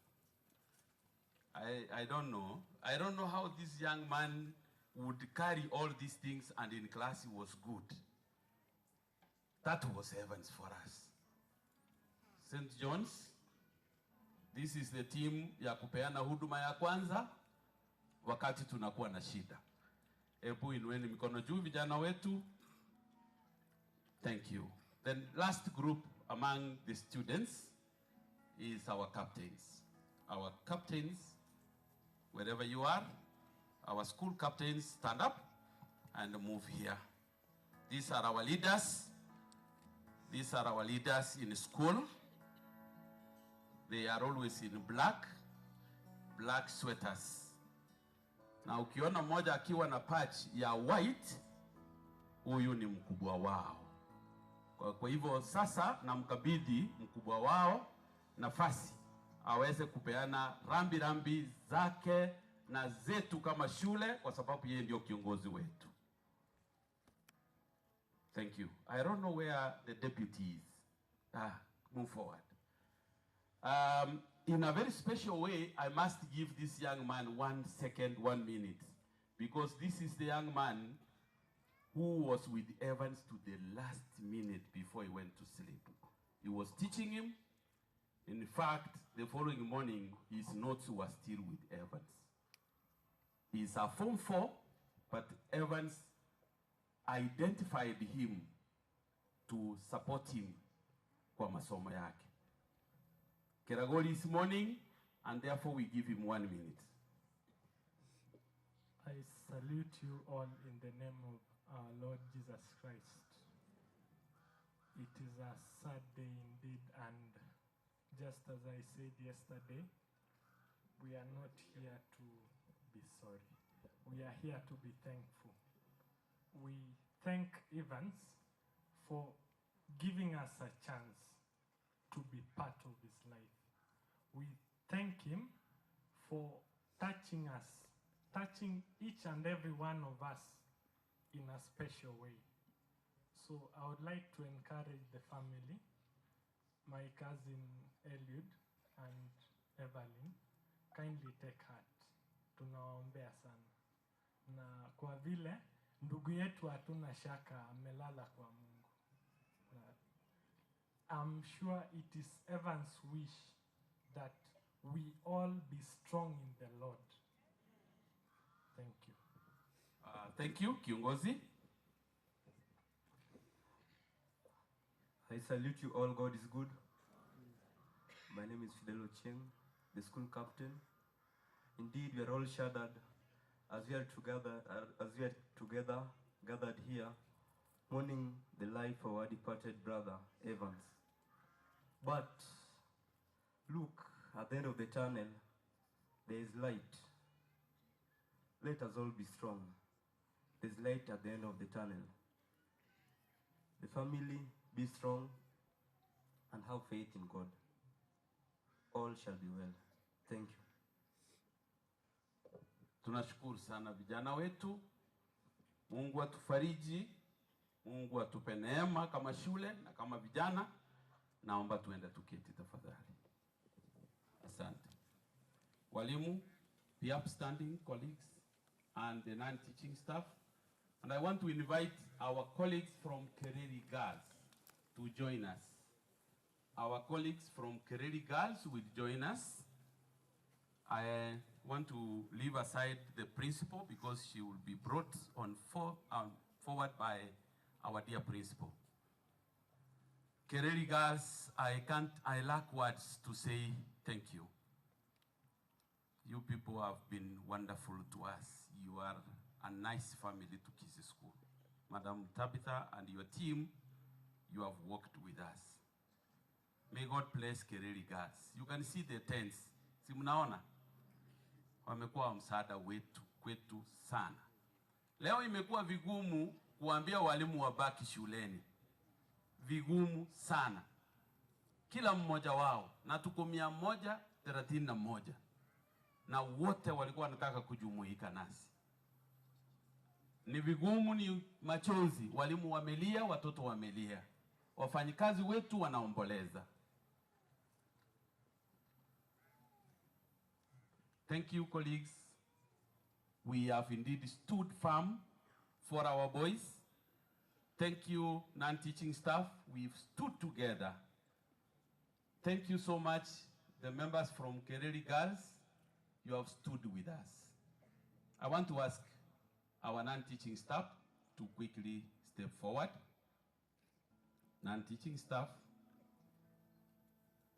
I don't know. I don't know how this young man would carry all these things, and in class he was good. That was Evans for us. St. John's, this is the team ya kupeana huduma ya kwanza wakati tunakuwa na shida. Hebu inueni mikono juu vijana wetu. Thank you. Then last group among the students is our captains. Our captains, wherever you are, our school captains, stand up and move here. These are our leaders. These are our leaders in school. They are always in black, black sweaters. Na ukiona mmoja akiwa na patch ya white, huyu ni mkubwa wao. Kwa hivyo sasa namkabidhi mkubwa wao nafasi aweze kupeana rambi rambi zake na zetu kama shule, kwa sababu yeye ndio kiongozi wetu. Thank you. I don't know where the deputy is. Ah, move forward. In a very special way, I must give this young man 1 second, 1 minute, because this is the young man who was with Evans to the last minute before he went to sleep. He was teaching him. In fact, the following morning, his notes were still with Evans. He's a Form 4, but Evans identified him to support him kwa masomo yake. Keragoli is mourning, and therefore we give him 1 minute. I salute you all in the name of our Lord Jesus Christ. It is a sad day indeed, and just as I said yesterday, we are not here to be sorry. We are here to be thankful. We thank Evans for giving us a chance to be part of his life. We thank him for touching us, touching each and every one of us in a special way. So I would like to encourage the family, my cousin Eliud and Evelyn, kindly take heart. Tunawaombea sana, na kwa vile ndugu yetu hatuna shaka amelala kwa Mungu, na I'm sure it is Evan's wish that we all be strong in the Lord. Thank you. Thank you, kiongozi. I salute you all. God is good. My name is Fidel Ochieng, the school captain. Indeed, we are all shattered as we are together, as we are together gathered here, mourning the life of our departed brother Evans. But look, at the end of the tunnel, there is light. Let us all be strong. There's light at the end of the tunnel. The family, be strong and have faith in God. All shall be well. Thank you. Tunashukuru sana vijana wetu. Mungu atufariji, Mungu atupe neema kama shule na kama vijana. Naomba tuende tuketi tafadhali. Asante. Walimu, the upstanding colleagues and the non-teaching staff. And I want to invite our colleagues from Kereri Girls to join us. Our colleagues from Kereri Girls will join us. I want to leave aside the principal because she will be brought on forward by our dear principal. Kereri Girls, I can't, I lack words to say thank you. You people have been wonderful to us. You are a nice family to Kisii School. Madam Tabitha and your team, you have worked with us. May God bless Kereri Girls. You can see the tents. Si mnaona? Wamekuwa msaada wetu kwetu sana. Leo imekuwa vigumu kuambia walimu wabaki shuleni. Vigumu sana. Kila mmoja wao, na tuko 131 na wote walikuwa wanataka kujumuika nasi. Ni vigumu, ni machozi. Walimu wamelia, watoto wamelia, wafanyikazi wetu wanaomboleza. Thank you, colleagues. We have indeed stood firm for our boys. Thank you, non-teaching staff. We've stood together. Thank you so much, the members from Kereri Girls. You have stood with us. I want to ask our non-teaching staff to quickly step forward. Non-teaching staff,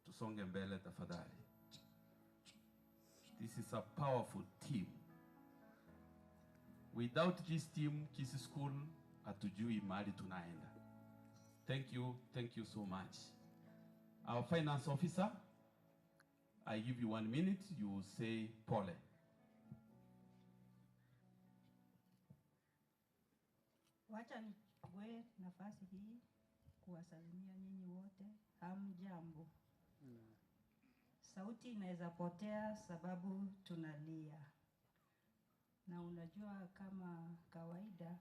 tusonge mbele tafadhali. This is a powerful team. Without this team, Kisii School hatujui mahali tunaenda. Thank you so much. Our finance officer, I give you 1 minute, you will say pole. Wacha nichukue nafasi hii kuwasalimia nyinyi wote. Hamjambo. Sauti inaweza potea sababu tunalia. Na unajua kama kawaida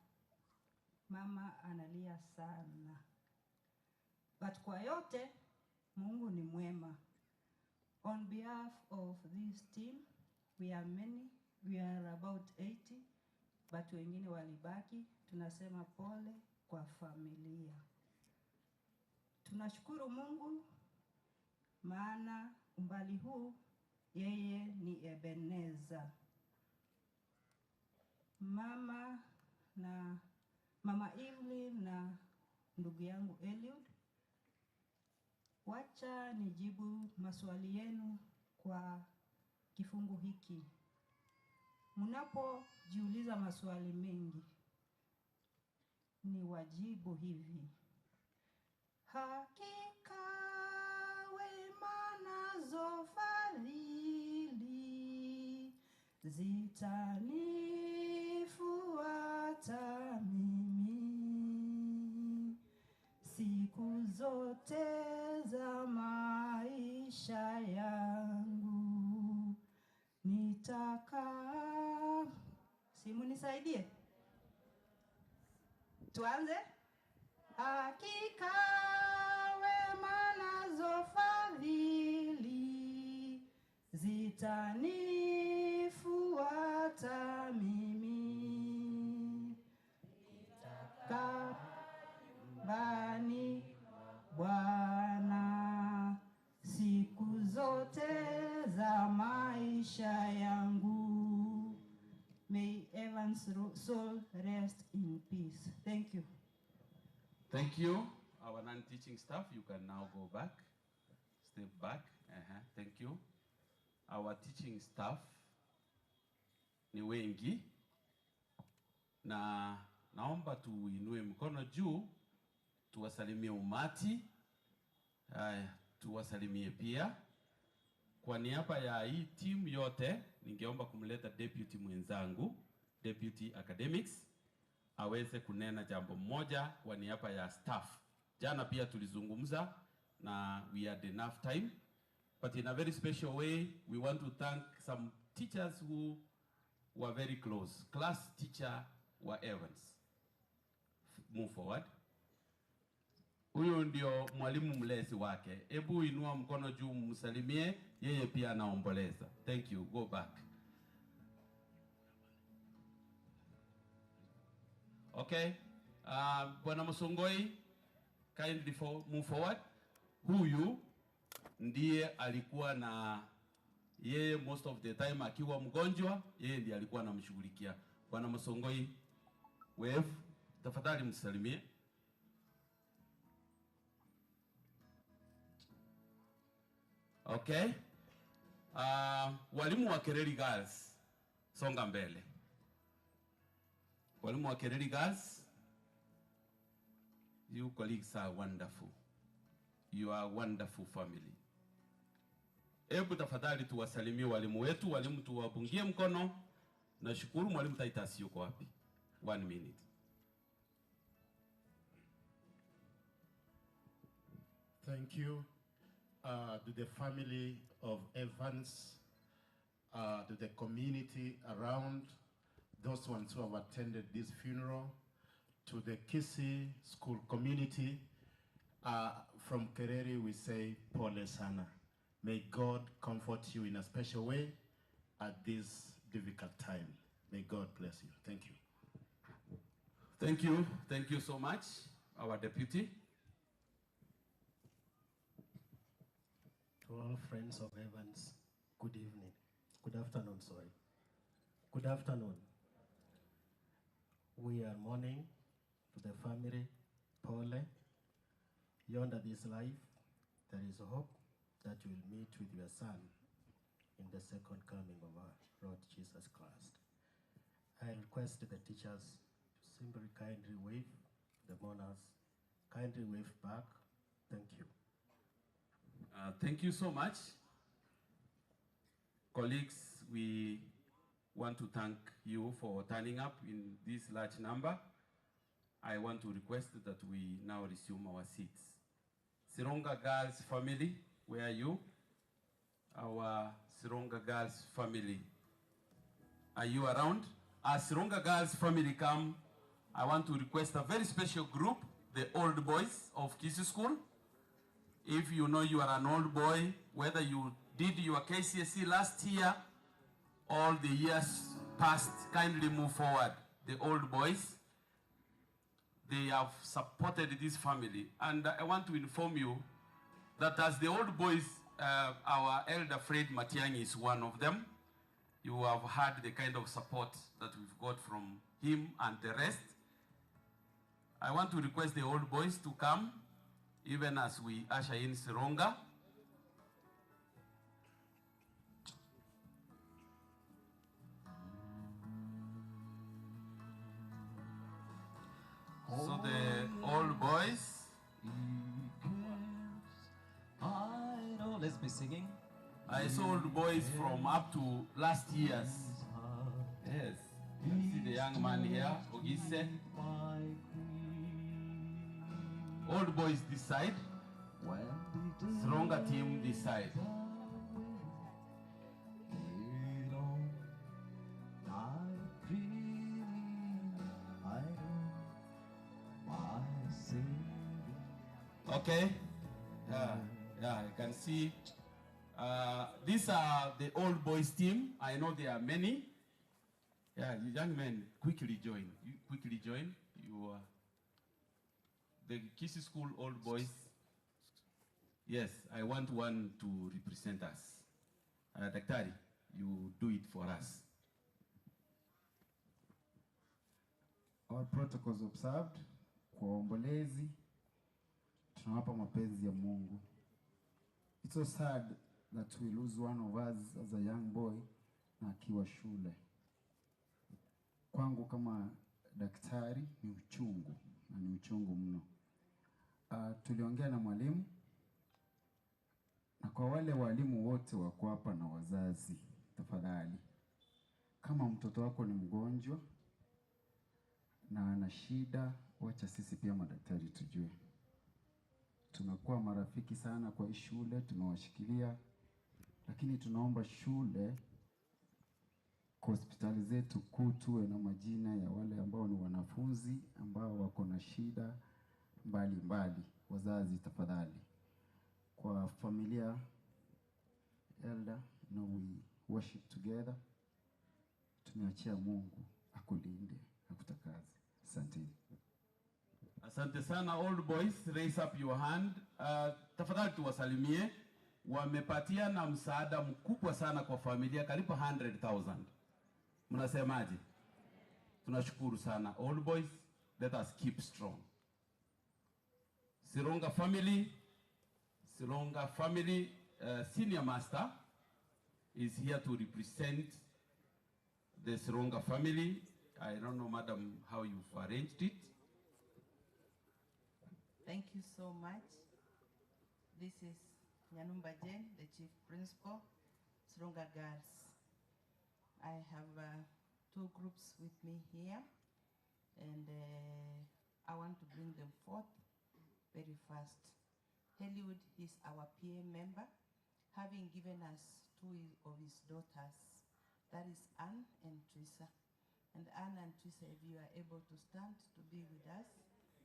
mama analia sana. But kwa yote Mungu ni mwema. On behalf of this team, we are many, we are about 80, but wengine walibaki. Tunasema pole kwa familia. Tunashukuru Mungu maana umbali huu yeye ni Ebeneza. Mama na Mama Evelyn na ndugu yangu Eliud, wacha nijibu maswali yenu kwa kifungu hiki. Mnapojiuliza maswali mengi, ni wajibu hivi: hakika wema nazo fadhili zitanifuata mimi siku zote za maisha yangu, nitakaa. Simu nisaidie, tuanze. Hakika wema nazo fadhili zitanifuata mimi, nitakaa nyumbani Bwana. soul rest in peace. Thank you. Thank you. Our non-teaching staff, you can now go back. Step back. Thank you. Our teaching staff ni wengi na naomba tuinue mkono juu tuwasalimie umati. Haya, tuwasalimie pia. Kwa niaba ya hii timu yote, ningeomba kumleta deputy mwenzangu, deputy academics, aweze kunena jambo moja kwa niaba ya staff. Jana pia tulizungumza na we had enough time, but in a very special way we want to thank some teachers who were very close. Class teacher wa Evans. Move forward. Huyu ndio mwalimu mlezi wake. Hebu inua mkono juu msalimie, yeye pia anaomboleza. Thank you. Go back. Okay. Bwana Musongoi, kindly move forward. Huyu ndiye alikuwa na yeye most of the time akiwa mgonjwa, yeye ndiye alikuwa anamshughulikia. Bwana Musongoi, wave, tafadhali msalimie. Okay. Walimu wa Kereri Girls, songa mbele. Walimu wa Kereri Girls, you colleagues are wonderful. You are a wonderful family. Hebu tafadhali tuwasalimie walimu wetu, walimu tuwapungie mkono. Nashukuru mwalimu Titus yuko wapi? 1 minute. Thank you to the family of Evans, to the community around, those ones who have attended this funeral, to the Kisii school community. From Kereri, we say Pole sana. May God comfort you in a special way at this difficult time. May God bless you. Thank you. Thank you. Thank you so much, our deputy. To all friends of Evans, good evening. Good afternoon, sorry. Good afternoon. We are mourning to the family, Pole. Yonder this life, there is hope that you will meet with your son in the second coming of our Lord Jesus Christ. I request the teachers to simply kindly wave, the mourners, kindly wave back. Thank you. Thank you so much. Colleagues, we want to thank you for turning up in this large number. I want to request that we now resume our seats. Sironga Girls family, where are you? Our Sironga Girls family. Are you around? As Sironga Girls family come, I want to request a very special group, the old boys of Kisii School. If you know you are an old boy, whether you did your KCSE last year all the years past, kindly move forward. The old boys, they have supported this family. And I want to inform you that as the old boys, our elder Fred Matiang'i is one of them. You have had the kind of support that we've got from him and the rest. I want to request the old boys to come, even as we usher in Sironga. So the old boys. I know, let's be singing. I saw old boys from up to last year's. Yes. You can see the young man here, Ogise. Old boys this side. Sironga team this side. Okay. Yeah, yeah, you can see. These are the old boys team. I know there are many. Yeah, you young men, quickly join. You quickly join. You are the Kisii School old boys. Yes, I want one to represent us. Daktari, you do it for us. All protocols observed. Kwa waombolezi tunawapa mapenzi ya Mungu. It's so sad that we lose one of us as a young boy na akiwa shule. Kwangu kama daktari ni uchungu na ni uchungu mno. Tuliongea na mwalimu na kwa wale walimu wote wako hapa na wazazi, tafadhali, kama mtoto wako ni mgonjwa na ana shida, wacha sisi pia madaktari tujue. Tumekuwa marafiki sana kwa hii shule, tumewashikilia, lakini tunaomba shule kwa hospitali zetu kuu tuwe na majina ya wale ambao ni wanafunzi ambao wako na shida mbalimbali. Wazazi tafadhali, kwa familia elder, no we worship together. Tumeachia Mungu akulinde, akutakaze. Asanteni. Asante sana old boys, raise up your hand. Tafadhali tuwasalimie. Wamepatia na msaada mkubwa sana kwa familia, karibu 100,000. Mnasemaje? Tunashukuru sana old boys, let us keep strong. Sironga family, Sironga family senior master is here to represent the Sironga family. I don't know, madam, how you've arranged it. Thank you so much. This is Nyanumba Jane, the Chief Principal, Sironga Girls. I have two groups with me here, and I want to bring them forth very fast. Eliud is our PA member, having given us two of his daughters, that is Anne and Trisa. And Anne and Trisa, if you are able to stand to be with us,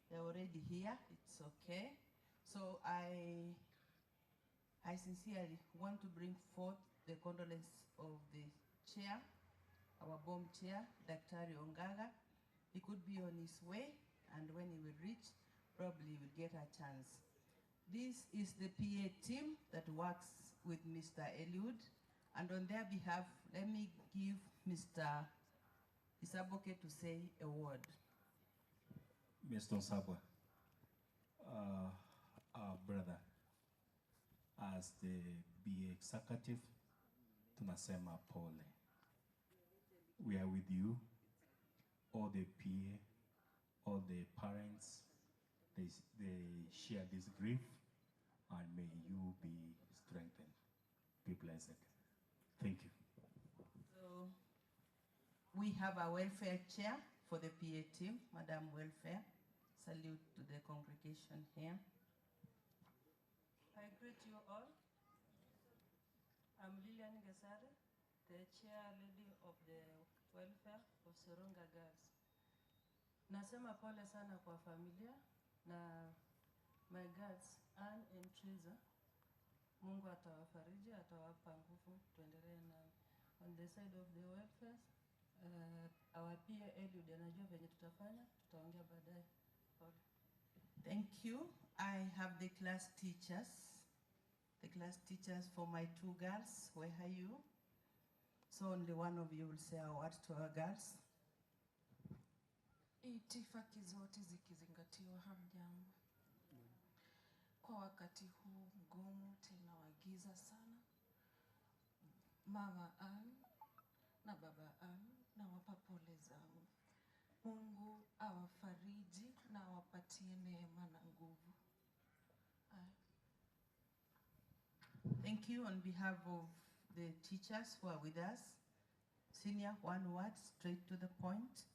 they're already here, it's okay. So I sincerely want to bring forth the condolence of the chair, our bomb chair, Dr. Ongaga. He could be on his way, and when he will reach, probably he will get a chance. This is the PA team that works with Mr. Eliud, and on their behalf, let me give Mr. Isaboke to say a word. Mr. Osabwa, our brother, as the BA executive, tunasema pole. We are with you, all the PA, all the parents, they share this grief, and may you be strengthened. Be blessed. Thank you. So we have a welfare chair for the PA team, Madam Welfare. Salute to the congregation here. I greet you all. I'm Lilian Gesare, the chair lady of the welfare of Sironga Girls. Nasema pole sana kwa familia na my girls Ann and Triza. Mungu atawafariji, atawapa nguvu, tuendelee na on the side of the welfare. Our PA Eliud anajua venye tutafanya, tutaongea baadaye. Pole. Thank you. I have the class teachers. The class teachers for my two girls. Where are you? So only one of you will say a word to our girls. Itifaki zote zikizingatiwa, hamjambo. Kwa wakati huu mgumu tena wa giza sana, Mama Ann na Baba Ann nawapa pole zangu. Mungu awafariji na awapatie neema na nguvu. Aya. Thank you on behalf of the teachers who are with us. Senior, one word, straight to the point.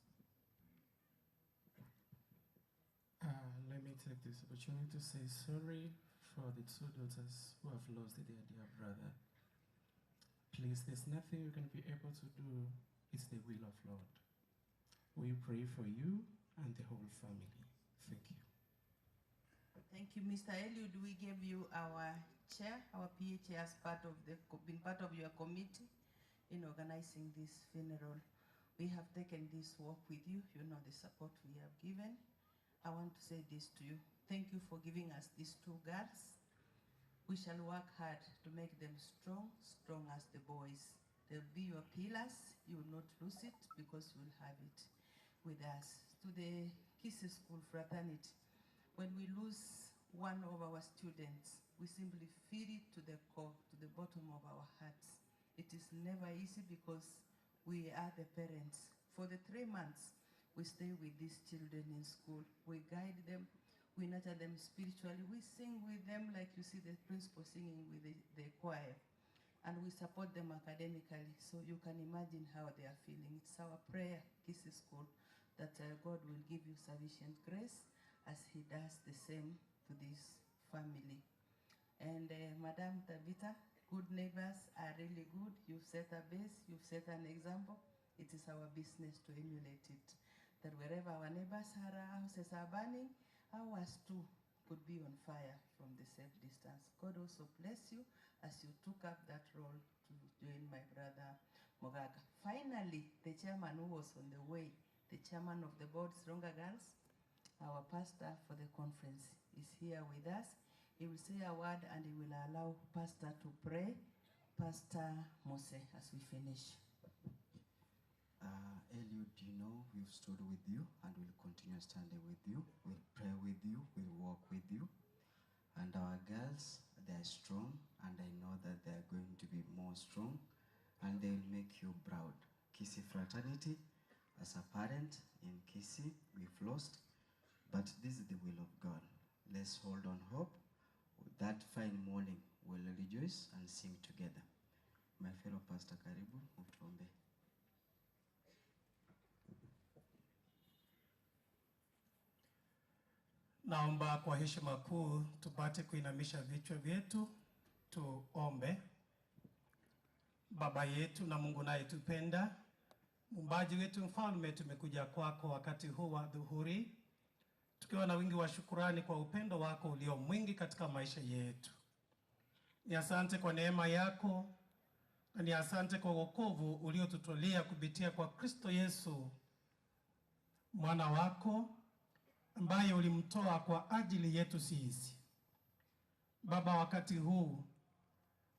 Let me take this opportunity to say sorry for the two daughters who have lost their dear brother. Please, there's nothing you can be able to do. It's the will of Lord. We pray for you and the whole family. Thank you. Thank you, Mr. Eliud. We gave you our chair, our PA chair, as part of the, been part of your committee in organizing this funeral. We have taken this walk with you. You know the support we have given. I want to say this to you. Thank you for giving us these two girls. We shall work hard to make them strong, strong as the boys. They'll be your pillars. You will not lose it because you will have it with us. to the Kisii School fraternity, when we lose one of our students, we simply feel it to the core, to the bottom of our hearts. It is never easy because we are the parents. For the 3 months, we stay with these children in school. We guide them, we nurture them spiritually, we sing with them like you see the principal singing with the choir. And we support them academically, so you can imagine how they are feeling. It's our prayer, Kisii School, that God will give you sufficient grace as he does the same to this family. And Madam Tabitha, good neighbors are really good. You've set a base, you've set an example. It is our business to emulate it. That wherever our neighbors' houses are burning, ours too could be on fire from the safe distance. God also bless you as you took up that role to join my brother Mogaka. Finally, the chairman who was on the way, the chairman of the board, Sironga Girls, our pastor for the conference, is here with us. He will say a word and he will allow pastor to pray. Pastor Mose, as we finish. Eliud, you know, we've stood with you and we'll continue standing with you. We'll pray with you, we'll walk with you. And our girls, they are strong, and I know that they are going to be more strong, and they will make you proud. Kisii fraternity, as a parent in Kisii, we've lost, but this is the will of God. Let's hold on hope. That fine morning, we'll rejoice and sing together. My fellow pastor, karibu, utuombe. Naomba kwa heshima kuu tupate kuinamisha vichwa vyetu tuombe. Baba yetu na Mungu unayetupenda, muumbaji wetu mfalme, tumekuja kwako wakati huu wa dhuhuri tukiwa na wingi wa shukurani kwa upendo wako ulio mwingi katika maisha yetu. Ni asante kwa neema yako na ni asante kwa wokovu uliotutolea kupitia kwa Kristo Yesu mwana wako, ambaye ulimtoa kwa ajili yetu sisi. Baba, wakati huu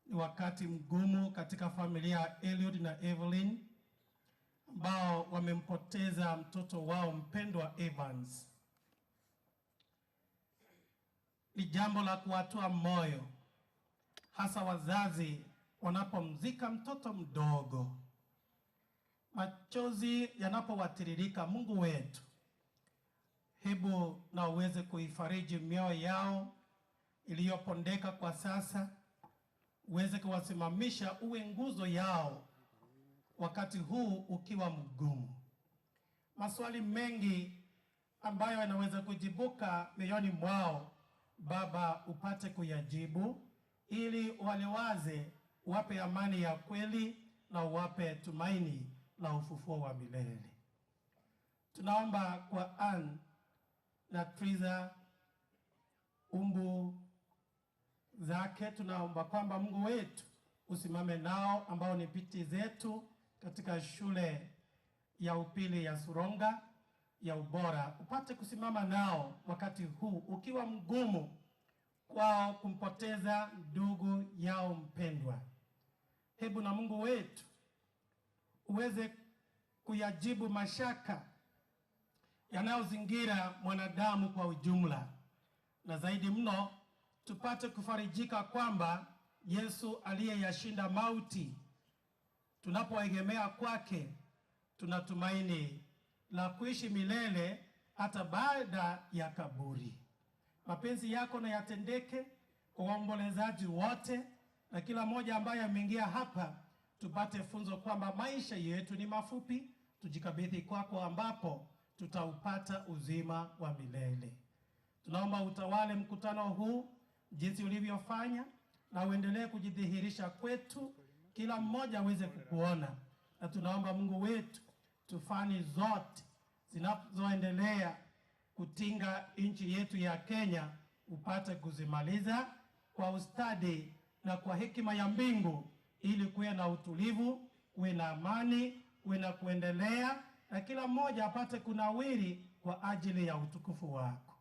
ni wakati mgumu katika familia ya Eliud na Evelyn ambao wamempoteza mtoto wao mpendwa Evans. Ni jambo la kuwatua moyo, hasa wazazi wanapomzika mtoto mdogo. Machozi yanapowatiririka, Mungu wetu, hebu na uweze kuifariji mioyo yao iliyopondeka kwa sasa, uweze kuwasimamisha, uwe nguzo yao wakati huu ukiwa mgumu. Maswali mengi ambayo yanaweza kujibuka mioyoni mwao, Baba, upate kuyajibu ili waliwaze, uwape amani ya kweli na uwape tumaini la ufufuo wa milele. Tunaomba kwa Ann na Triza umbu zake, tunaomba kwamba Mungu wetu usimame nao ambao ni binti zetu katika shule ya upili ya Sironga ya ubora, upate kusimama nao wakati huu ukiwa mgumu kwao kumpoteza ndugu yao mpendwa. Hebu na Mungu wetu uweze kuyajibu mashaka yanayozingira mwanadamu kwa ujumla, na zaidi mno tupate kufarijika kwamba Yesu aliyeyashinda mauti, tunapoegemea kwake tunatumaini la kuishi milele hata baada ya kaburi. Mapenzi yako na yatendeke kwa waombolezaji wote na kila mmoja ambaye ameingia hapa, tupate funzo kwamba maisha yetu ni mafupi, tujikabidhi kwako ambapo tutaupata uzima wa milele. Tunaomba utawale mkutano huu jinsi ulivyofanya na uendelee kujidhihirisha kwetu, kila mmoja aweze kukuona. Na tunaomba Mungu wetu, tufani zote zinazoendelea kutinga nchi yetu ya Kenya upate kuzimaliza kwa ustadi na kwa hekima ya mbingu, ili kuwe na utulivu, kuwe na amani, kuwe na kuendelea, na kila mmoja apate kunawiri kwa ajili ya utukufu wako.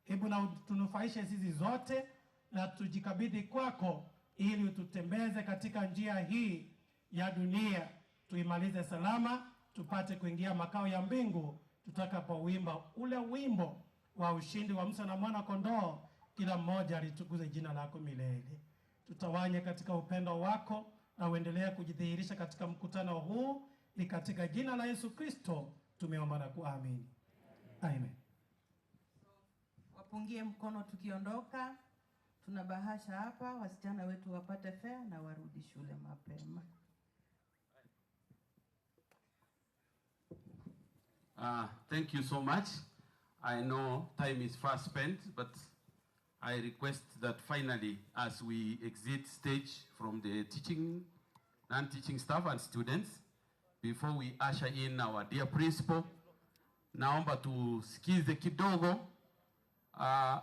Hebu na tunufaishe sisi zote na tujikabidhi kwako, ili ututembeze katika njia hii ya dunia, tuimalize salama, tupate kuingia makao ya mbingu. tutakapouimba ule wimbo wa ushindi wa Musa na mwana kondoo, kila mmoja alitukuze jina lako milele. Tutawanye katika upendo wako na uendelee kujidhihirisha katika mkutano huu. Ni katika jina la Yesu Kristo tumeomba na kuamini, amen. Wapungie mkono tukiondoka. Tuna bahasha hapa, wasichana wetu wapate fare na warudi shule mapema. Thank you so much. I know time is fast spent, but I request that finally, as we exit stage from the teaching, non-teaching staff and students, before we usher in our dear principal, naomba tusikize kidogo.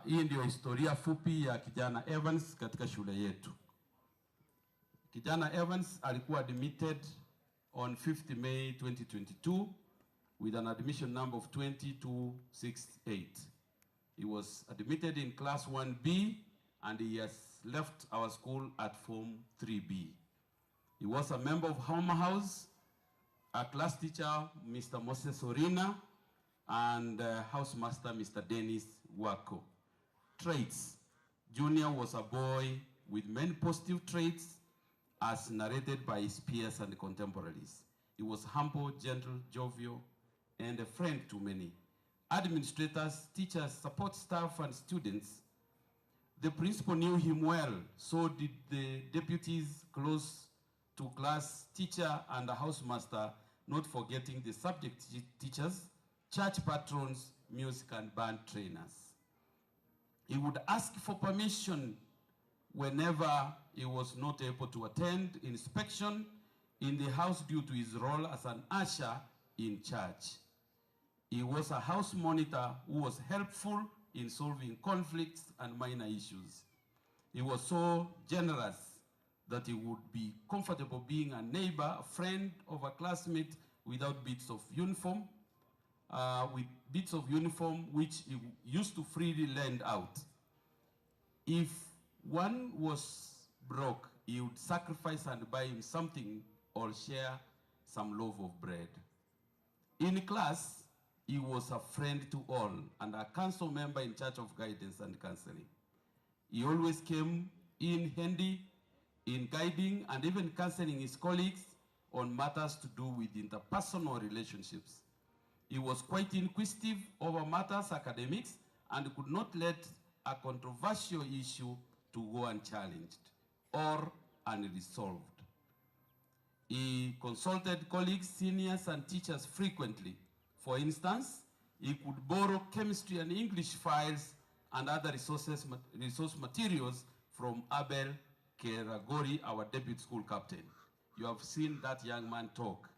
Hii ndio historia fupi ya kijana Evans katika shule yetu. Kijana Evans alikuwa admitted on 5th May 2022 with an admission number of 2268. He was admitted in class 1B and he has left our school at Form 3B. He was a member of Home House, a class teacher, Mr. Moses Orina, and housemaster, Mr. Dennis Wako. Traits. Junior was a boy with many positive traits as narrated by his peers and contemporaries. He was humble, gentle, jovial, and a friend to many. Administrators, teachers, support staff, and students. The principal knew him well, so did the deputies close to class teacher and the housemaster, not forgetting the subject teachers, church patrons, music and band trainers. He would ask for permission whenever he was not able to attend inspection in the house due to his role as an usher in church. He was a house monitor who was helpful in solving conflicts and minor issues. He was so generous that he would be comfortable being a neighbor, a friend of a classmate without bits of uniform, with bits of uniform which he used to freely lend out. If one was broke, he would sacrifice and buy him something or share some loaf of bread. In class, he was a friend to all and a council member in charge of guidance and counseling. He always came in handy in guiding and even counseling his colleagues on matters to do with interpersonal relationships. He was quite inquisitive over matters academics and could not let a controversial issue to go unchallenged or unresolved. He consulted colleagues, seniors, and teachers frequently. For instance, he could borrow chemistry and English files and other resource materials from Abel Keragori, our deputy school captain. You have seen that young man talk.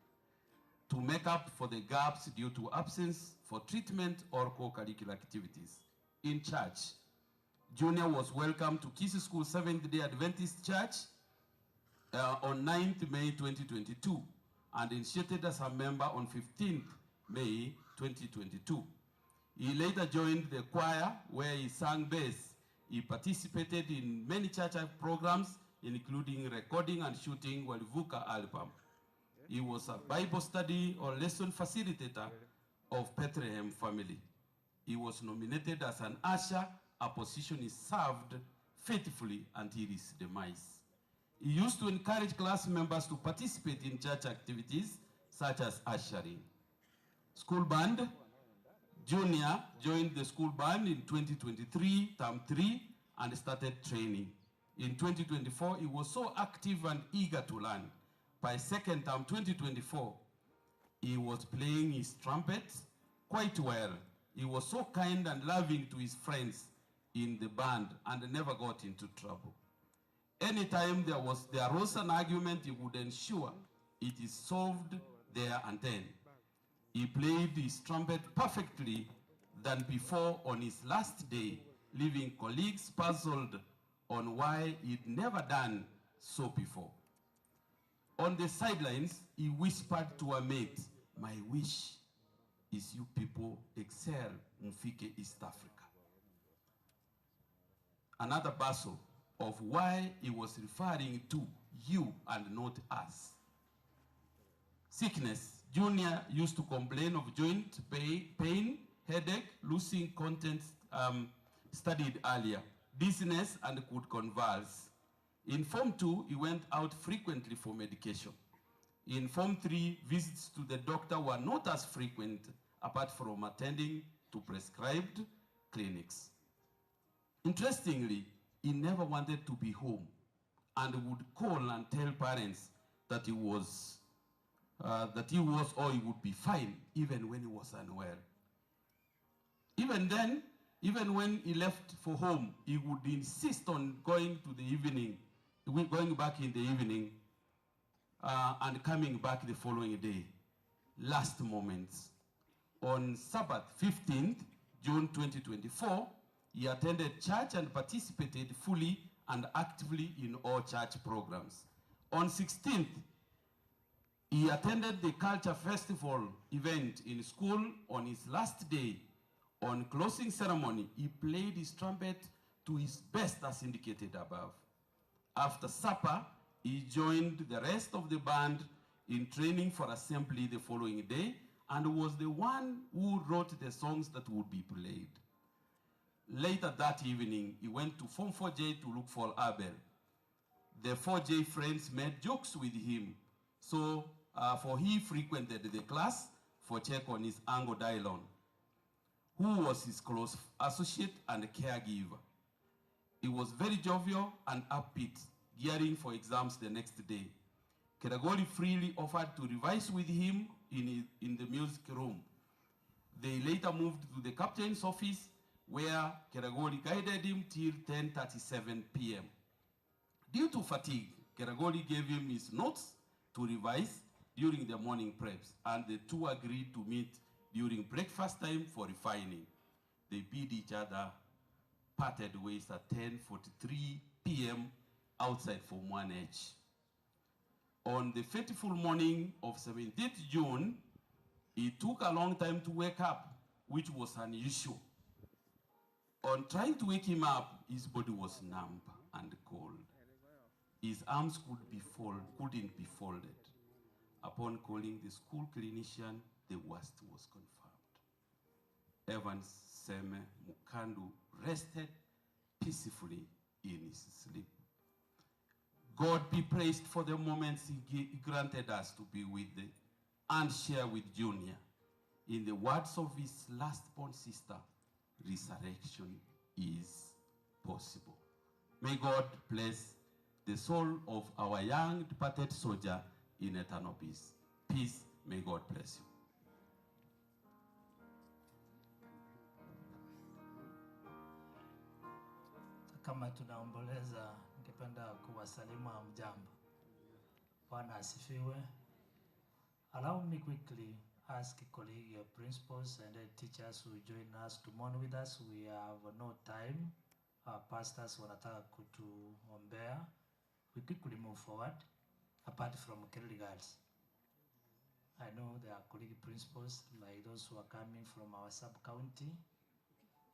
To make up for the gaps due to absence for treatment or co-curricular activities. In church, Junior was welcomed to Kisii School Seventh-day Adventist Church on 9th May 2022 and initiated as a member on 15th May 2022. He later joined the choir where he sang bass. He participated in many church programs, including recording and shooting Walivuka album. He was a Bible study or lesson facilitator of Bethlehem family. He was nominated as an usher, a position he served faithfully until his demise. He used to encourage class members to participate in church activities such as ushering. School band, Junior joined the school band in 2023, term 3, and started training. In 2024, he was so active and eager to learn. By second term, 2024, he was playing his trumpet quite well. He was so kind and loving to his friends in the band and never got into trouble. Anytime there arose an argument, he would ensure it is solved there and then. He played his trumpet perfectly than before on his last day, leaving colleagues puzzled on why he'd never done so before. On the sidelines, he whispered to a mate, My wish is you people excel Mufike East Africa. Another bustle of why he was referring to you and not us. Sickness. Junior used to complain of joint pain, headache, losing content studied earlier, dizziness, and could convulse. In Form 2, he went out frequently for medication. In Form 3, visits to the doctor were not as frequent, apart from attending to prescribed clinics. Interestingly, he never wanted to be home and would call and tell parents that he was or he would be fine even when he was unwell. Even then, even when he left for home, he would insist on going to the evening, going back in the evening and coming back the following day. Last moments. On Sabbath, 15th June 2024, he attended church and participated fully and actively in all church programs. On 16th, he attended the Culture Festival event in school on his last day. On closing ceremony, he played his trumpet to his best as indicated above. After supper, he joined the rest of the band in training for assembly the following day and was the one who wrote the songs that would be played. Later that evening, he went to Form 4J to look for Abel. The 4J friends made jokes with him, so for he frequented the class for check on his uncle Dylon, who was his close associate and caregiver. He was very jovial and upbeat, gearing for exams the next day. Keragoli freely offered to revise with him in the music room. They later moved to the captain's office, where Keragoli guided him till 10:37 p.m. Due to fatigue, Keragoli gave him his notes to revise during the morning preps, and the two agreed to meet during breakfast time for refining. They bid each other parted ways at 10:43 p.m. outside Form 1H. On the fateful morning of 17th June, it took a long time to wake up, which was unusual. On trying to wake him up, his body was numb and cold. His arms couldn't be folded. Upon calling the school clinician, the worst was confirmed. Evans Seme Mukandu rested peacefully in his sleep. God be praised for the moments he granted us to be with and share with Junior. In the words of his last-born sister, resurrection is possible. May God bless the soul of our young departed soldier in eternal peace. Peace, may God bless you. Kama tunaomboleza, ningependa kuwasalimu hamjambo. Bwana asifiwe. Allow me quickly ask colleague principals and teachers who join us to mourn with us. We have no time. Our pastors wanataka kutuombea. We quickly move forward, apart from Kereri Girls. I know there are colleague principals, like those who are coming from our sub-county.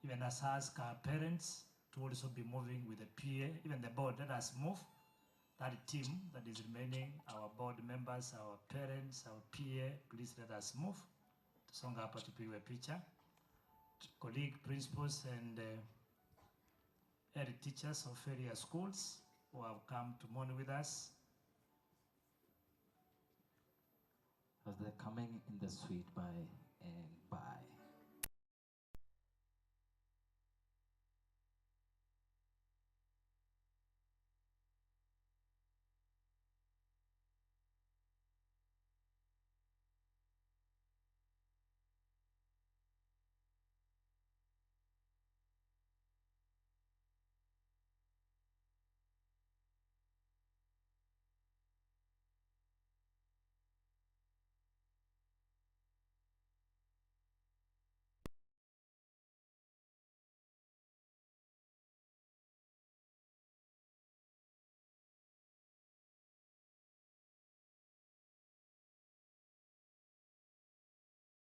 Even as ask our parents to also be moving with the PA, even the board, let us move. That team that is remaining, our board members, our parents, our PA, please let us move. Tusonga hapa tupigwe picha. Colleague principals and head teachers of various schools who have come to mourn with us. As they're coming in the suite by and by.